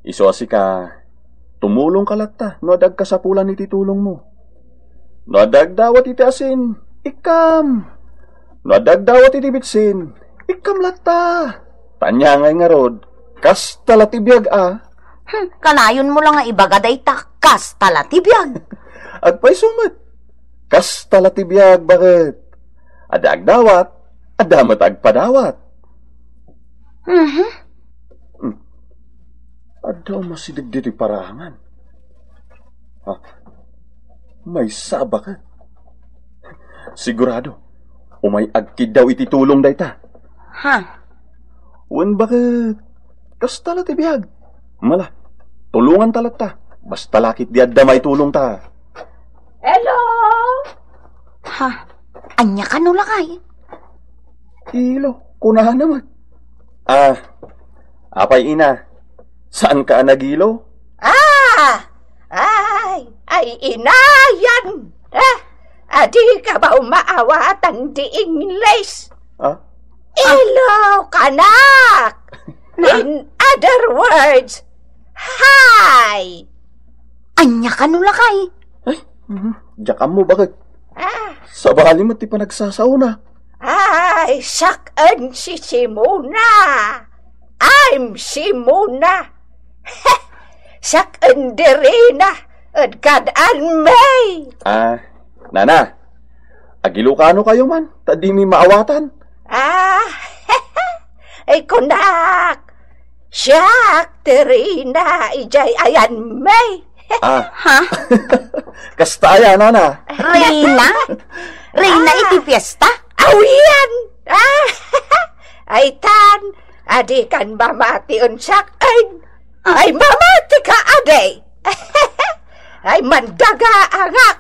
Isu a sika, tumulongka latta no adda agkasapulan iti tulongmo. No adda agdawat iti asin, ikkam. No adda agdawat iti bitsin, ikkam latta. Ta ania ngay ngarud, kasta la ti biag a. Hmm, kanayonmo la nga ibaga dayta, kasta la ti biag. Agpayso met. Kasta la ti biag, baket. Adda agdawat, adda met agpadawat. Mhm. Hmm. Adda umasideg ditoy parangan. Ha? Maysa, baket. Sigurado, umay agkiddaw iti tulong dayta. Ha? Wen, baket. Kasta la ti biag. Mala, tulonganta latta. Basta la ketdi adda maitulongta. Hello? Ha? Ania kano lakay? Ilo, kunana met. Ah, apay, ina, saanka a nagilo? Ah! Ay, ay, inayan! Ah, adika ba umaawatan di English? Ah? Ilo kanak! In other words, hi! Ania kano lakay? Ay, mhm. Diak ammo, baket. Ah. Sabali met ti panagsasaona. Ay, siak en si Simona. I'm Simona. Siak en di Rina, ed kad-an mi. Ah, nana, agilo kano kayo man, ta dimi maawatan. Ah, ay, kunak, siak ti Rina, idiay ayanmi. Ah. Ha? Kasta aya, nana? Rina? Rina iti fiesta? Awian! Ah, ay tan, adikan mamati unsak. Ay, ay, mamati ka, adi. Ay, mandagaangak.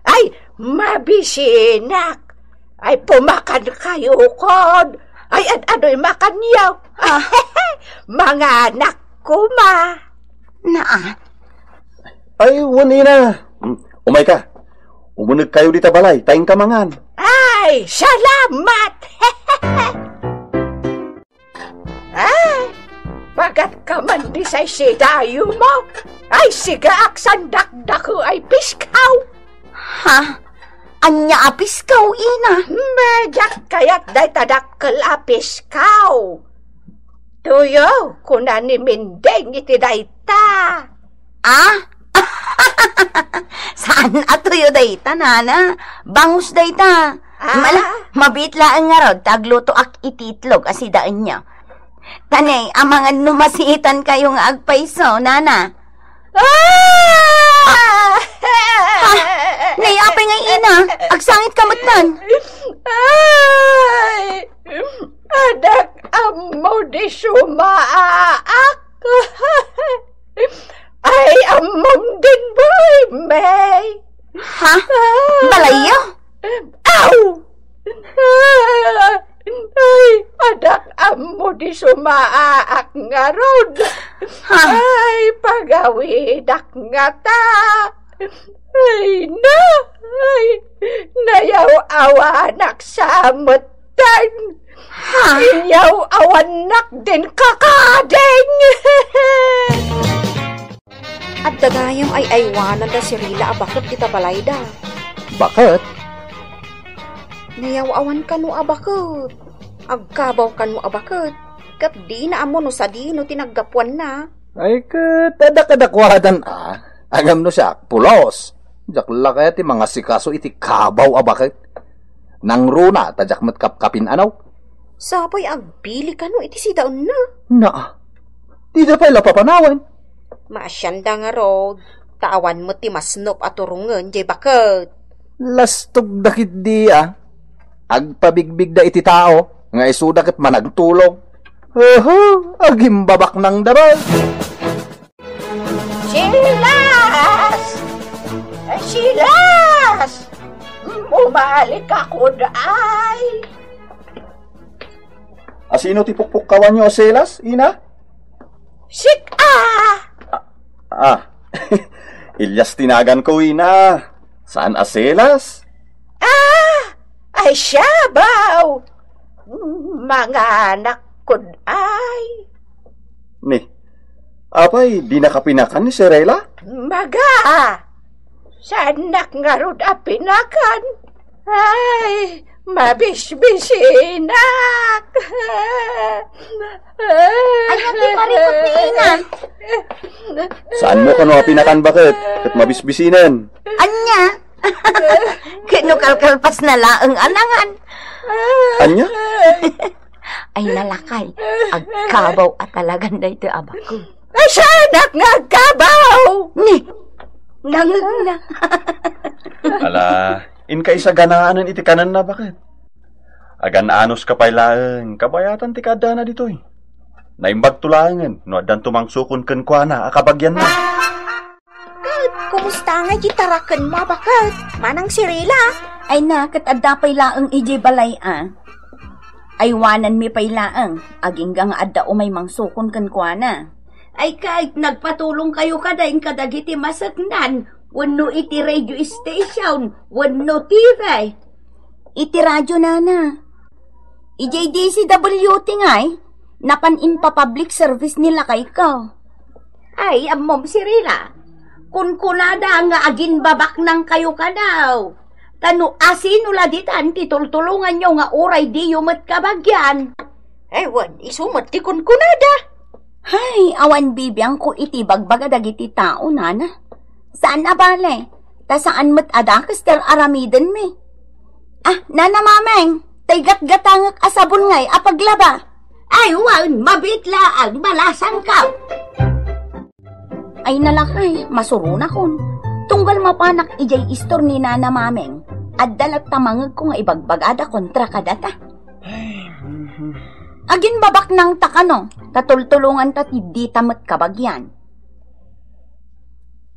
Ay, mabisinak. Ay, pumakan kayo kon. Ay, ad-, adoy makanyo? Ah. Manganak koma. Naa. Ay, wen, ina. Hmm, umay ka. Umuneg kayo dita balay, ta inka mangan. Ay, salamat! Ay, bagat ka man di say sidayo mo. Ay, sigaak san dakdako ay piskaw. Ha? Ania a piskaw, ina? Mediak kayat dayta dakkel a piskaw. Tuyo, kuna ni Mindeng iti dayta. Ah? Saan a tuyo dayta, nana? Bangus dayta. Ah? Mala, mabiit laeng ngarud ta aglutoak iti itlog a sidaenyo. Ta nay, amangan no masiitan kayo nga agpayso, nana. Ah! Ha? Nay, apay nga ina? Agsangit ka met man. Ay! Adak ammo di sumaak. Ay, ammom din, boy, May. Ha? Balayyo? Aw! Ay, adak ammo di sumaak ngarud. Ha? Ay, pagawidak ngata. Ay, na! Ay, nayaw-awanak sa metten. Ha? Inyaw-awannak din kakading. Adda gayam ay aywananda si Rila a baket dita balayda. Baket? Nayaw-awan kano a baket. Agkabaw kano a baket. Ket dina ammo no sadino ti naggapuanna. Ay, ket adda kadakuadan a. Ngem no siak, pulos. Diak la kayat ti mangasikaso iti kabaw a baket. Nangruna ta diak met kapkapin-anaw. Sapay agbili kano iti sidaenna. Naa. Dida pay la papanawen. Maasianda ngarud, ta awan met ti masnop a turongen diay baket. Lastogda ketdi a. Agpabigbigda iti tao, nga isuda ket managtulong. Oho, agimbabaknangda met. Silas! Silas! Umali ka kuday. Asino ti pukpukkawanyo a Silas, ina? Sik-a! Ah, ah. Elias ti naganko, ina. Saan a Silas? Ah! Ay, siabaw! Manganak kuday. Ni, apay, dinaka pinakan ni Sirela? Maga! Saannak ngarud a pinakan. Ay, mabisbisinak. Ania ti parikut ni ina? Saanmo kano a pinakan, baket? Ket mabisbisinen. Ania? Ket no kalkalpasna laeng a nangan. Ania? Ay, nalakay, agkabaw a talagan daytoy a baket. Ay, siak nga agkabaw! Ni, nangegna. Ala, inka isaganaanen iti kanenna, baket? Agan-anos ka pay laeng, kabayatan ti kaaddana ditoy. Naimbagto laengen no addanto mangsukon kenkuana a kabagianna. Ket kumusta ngay ti tarakenmo a baket, Manang Cirila? Ay na, ket adda pay laeng idiay balay a. Aywananmi pay laeng, agingga nga adda umay mangsukon kenkuana. Ay ket, nagpatulongkayo kadi kadagiti maseknan, wenno iti radio station, wenno T V? Iti radio, nana. Idiay D C W T ngay, napan impapublic service ni lakayko. Ay, ammom, Cirila. Kunkunada nga aginbabaknangkayo kadaw. Ta no asino la ditan ti tultulonganyo nga uray diyo met kabagian? Ay, wen, isu met ti kunkunada. Hay, awan bibiangko iti bagbaga dagiti tao, nana. Saan a bale, ta saan met a dakes ti ar-aramidenmi. Ah, Nana Mameng, tay gatgatangek a sabon ngay a paglaba. Ay, wen, mabiit laeng, malasangka. Ay, nalakay, masuronakon. Tunggal mapanak idiay istor ni Nana Mameng, adda latta mangegko nga ibagbagada kontra kadata. Aginbabaknangta kano, ta tultulonganta ti dita met kabagian.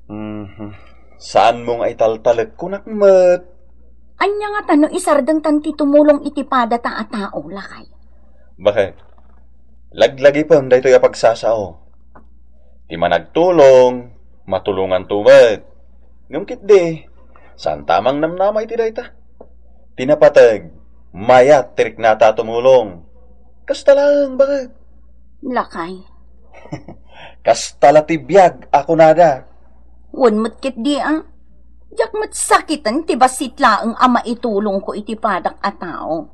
Mhm. Saanmo nga italtalek, kunak met. Ania ngata no isardengtan ti tumulong iti padata a tao, lakay? Baket? Laglagipem daytoy a pagsasao. Ti managtulong, matulonganto met. Ngem ketdi, saanta a mangnamnama iti dayta. Ti napateg, mayat ti riknata a tumulong. Kasta laeng, baket. Lakay. Kasta la ti biag a kunada. Wen met ketdi a. Diak met sakiten ti bassit laeng a maitulongko iti padak a tao.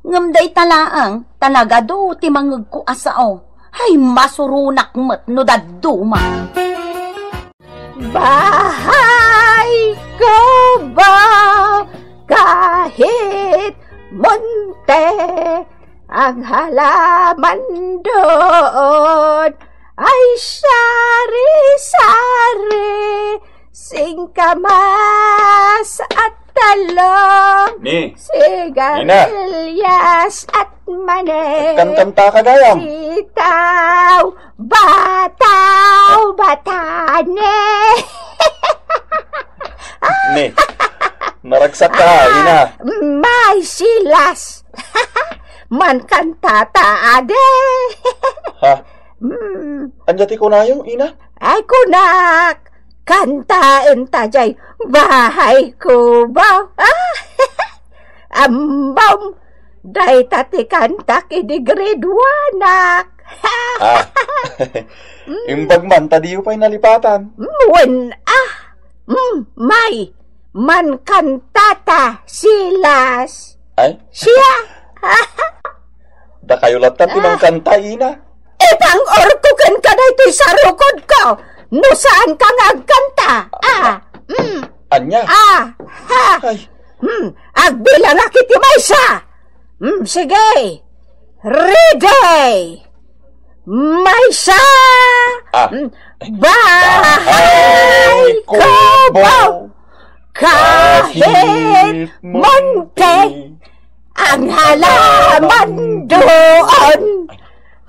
Ngem dayta laeng, ta nagadu ti mangegko a sao. Hay, masuronak met no dadduma. Bahay ko ba kahit monte ang halaman doon ay sari-sari, singkamas at talong, Ni, sigarilyas at mani. Kankanta ka gayam. Sitaw, bataw, batane. Ni, naragsak ka, ah, ina. May silas. Mankantata, ade. Ha? Mm. Ania ti kunayo, ina? Ay, kunak, kantaenta jay bahay ko ba? Ah? Ambam, dayta ti kantak idi grade one-ak. Ah. Mm. Imbag man, ta diyo pay nalipatan. Mm, wen, ah. Mm, may, mankantata, silas. Ay? Siya. Dakayo latta ti, ah, mankanta, ina. Ipang-orko kenka daytoy sarukodko. No saanka nga agkanta. Ah, mm. Ania? Ah, ha. Ay. Hmm, agbilangak iti maysa. Hmm, sige. Ready. Maysa. Ah. Hmm, bahay kubo. Kahit monte. Ang halaman doon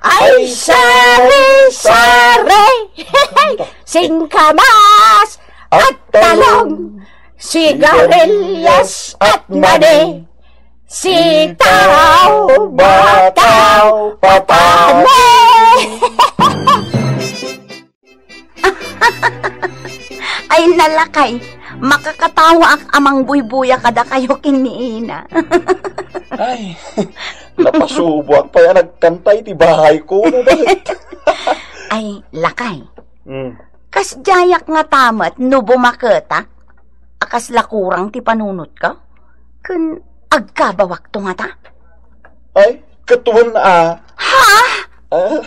ay sari-sari. Singkamas at talong, sigarilyas at mani, sitaw, bataw, patane. Ay, nalakay, makakatawaak a mangbuybuya kadakayo ken ni ina. Ay, napasuboak pay a nagkanta iti bahay ko, no, baket? Ay, lakay. Mm. Kasdiayak ngata met no bumaketak a kasla kurang ti panunotko? Ken agkabawakto ngata? Ay, ket wen a. Ha? Ah,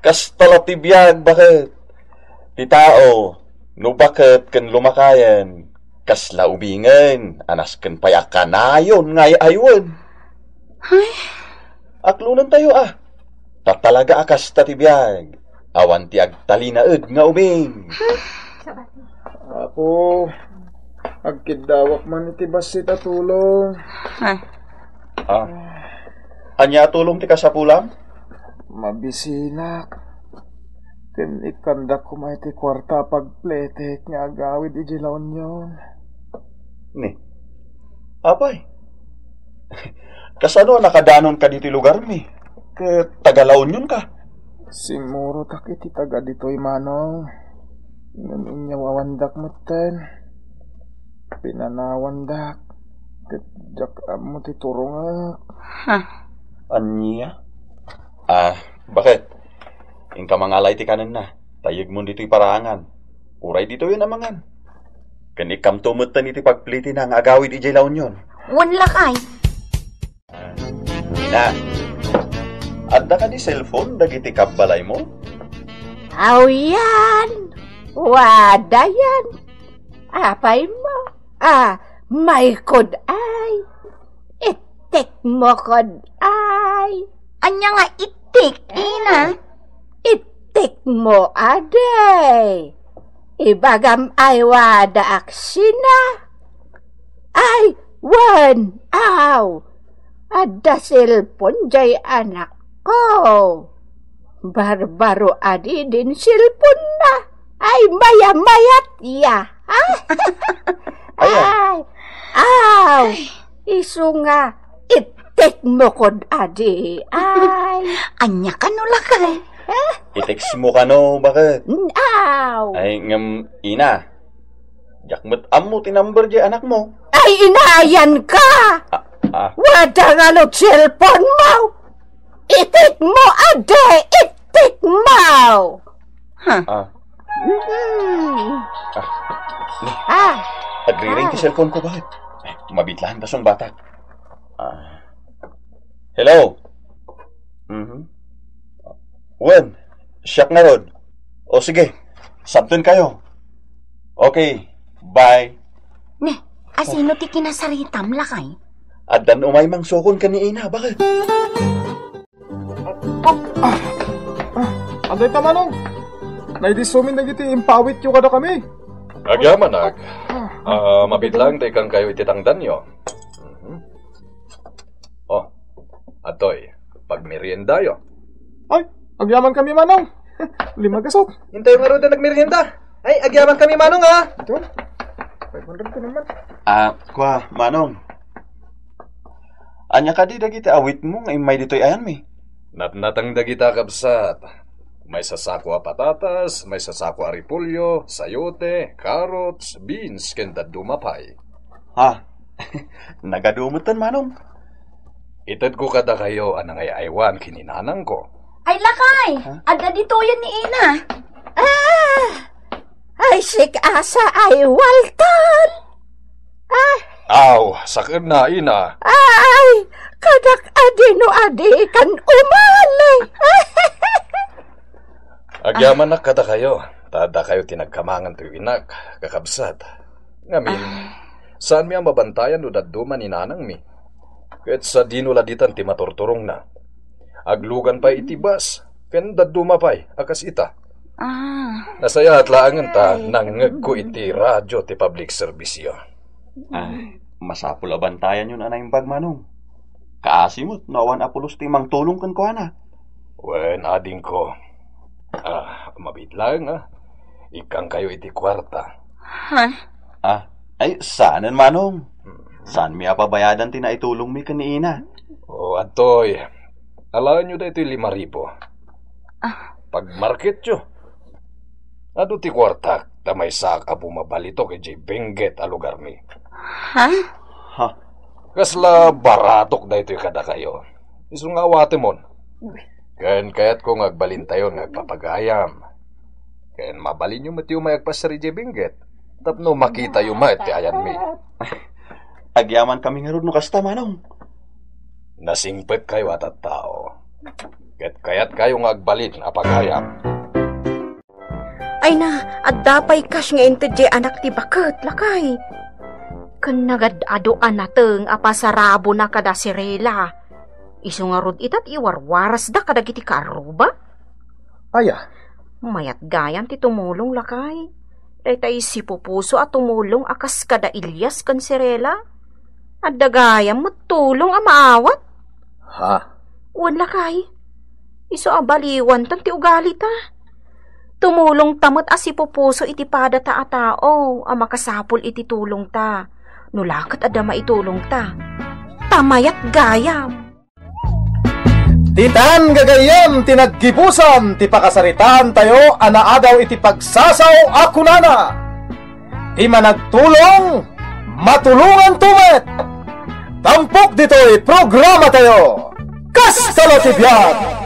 Kasta la ti biag, baket. Ti tao, no baket ken lumakayen, kasla ubingen a nasken pay a kanayon nga ay-aywen. Ay. Aklonentayo a. Ta talaga a kasta ti biag. Awan ti agtalinaed nga ubing. Apo, agkiddawak man iti bassit a tulong. Ay. Ah. Ania a tulong ti kasapulam? Mabisinak. Ken ikkandak koma iti kuarta a pagpletek nga agawid idiay La Union. Ni, apay, kasano a nakadanonka ditoy lugarmi? Ket taga La Union ka? Simmurotak iti taga ditoy, Manong. Ngem inyawawandak metten. Pinanawandak. Ket diak ammo ti turongek. Ha? Ania? Ah, baket? Inka mangala iti kanenna. Tayegmon ditoy paraangan. Uray ditoyen a mangan. Ken ikkamto metten iti pagplitina nga agawid idiay La Union. Wen lakay. Na, adda kadi cellphone dagiti kabbalaymo? Aw yan! Wada yan! Apay mo? Ah, maikod ay! Ittik mo kod ay! Ania nga ittik, ina? Ittik mo, adi. Ibagam ay wada aksina. Ay, wen, aw. Adda cellphone jay anakko. Barbaro adi din cellphone na. Ay, mayamayat ya. Ayan. Ay, aw. Isu nga, ittik mo kod adi. Ay. Ania kano lakay? Eh? I-text mo kano, baket? Aw. Ay, ngem, ina. Diak met ammo ti number di anakmo. Ay, inayan ka! Ah, ah. Wada nga no cellphone mo! Itik mo, adi! Itik mo! Ha? Ah. Mm. Ah. Ah. Agriring ti cellphone ko, baket? Mabitlaan ta son batak. Ah. Hello? Mhm. Wen, siak ngarud. O sige, sabten kayo. Okay, bye. Ne, asino ti kinasaritam, lakay? Addan umay mangsukon ken ni ina, baket? Ah, ah, ah, adda ita, Manong. Naidissumin dagiti impawityo kadakami. Agyamanak. Ah, mabitlaan ta ikkan kayo iti tangdanyo. Mhm. Oh, adtoy, pagmeriendayo. Ay, agyaman kami, Manong. Lima gasot. Intayo ngarud a nagmerienda. Ay, agyaman kami, Manong, ah. Ito. Five hundred ko naman. Ah, kwa, Manong. Ania kadi dagiti awitmo nga immay ditoy ayanmi? Natnateng dagita, kabsat. Maysa sako a patatas, maysa sako a repolyo, sayote, carrots, beans, ken dadduma pay. Ha? Nagadu metten, Manong. Itedko kadakayo a nangay-aywan ken ni nanangko. Ay, lakay! Ha? Adda ditoyen ni ina. Ah! Ay, sik-asa ay waltan! Ah! Aw, sakenna, ina. Ay, kadak adino adi kan umali. Agyamanak kadakayo, ta dakayo ti nagkamangan toy inak, kakabsat. Ngamin, saanmi a mabantayan no dadduma ni nanangmi. Ket sadino la ditan ti maturturongna. Aglugan pay iti bus, ken dadduma pay a kas ita. Ah. Nasayaat laengen ta nangngegko iti radio ti public service-yo. Ah, masapul a bantayanyon a naimbag, Manong. Kaasi met no awan a pulos ti mangtulong kenkuana. Wen, adingko. Ah, mabiit laeng, ah. Ikkankayo iti kuarta. Ha? Ah, ay, saanen, Manong. Hmm. Saanmi a pabayadan ti naitulongmi ken ni ina? O, adtoy. Alaenyo daytoy lima ribu. Ah. Pagmarketyo. Adu ti kuartak, ta maysaak a bumabalitok idiay Benguet a lugarmi. Ha? Ha? Kasla baratok daytoy kadakayo. Isu nga awatemon. Ken kayatko nga agbalintayon nga agpapagayam. Ken mabalinyo met ti umay agpassar idiay Benguet tapno makitayo met ti ayanmi. Agyamankami ngarud no kasta, Manong. Nasingpetkayo a tattao. Ket kayatkayo nga agbalin a pagayam. Ay na, adda pay kas nga inted jay anak ti baket, lakay. Ken nagad-adu a nateng a pasarabona kada Cirela. Isu ngarud ita ti iwarwarasda kadagiti kaarruba? Aya? Mayat gayam ti tumulong, lakay. Dayta isipupuso a tumulong a kas kada Elias ken Cirela. Adda gayam met tulong a maawat. Ha? Wen, lakay. Isu a baliwantan ti ugalita. Tumulongta met a sipupuso iti padata a tao a makasapul iti tulongta. No la ket adda maitulongta, ta mayat gayam. Ditan gagayyem ti naggibusan ti pakasaritaantayo a naadaw iti pagsasaw a kunana, "Ti managtulong, matulonganto met." Tampok ditoy programatayo, Kasta la ti Biag!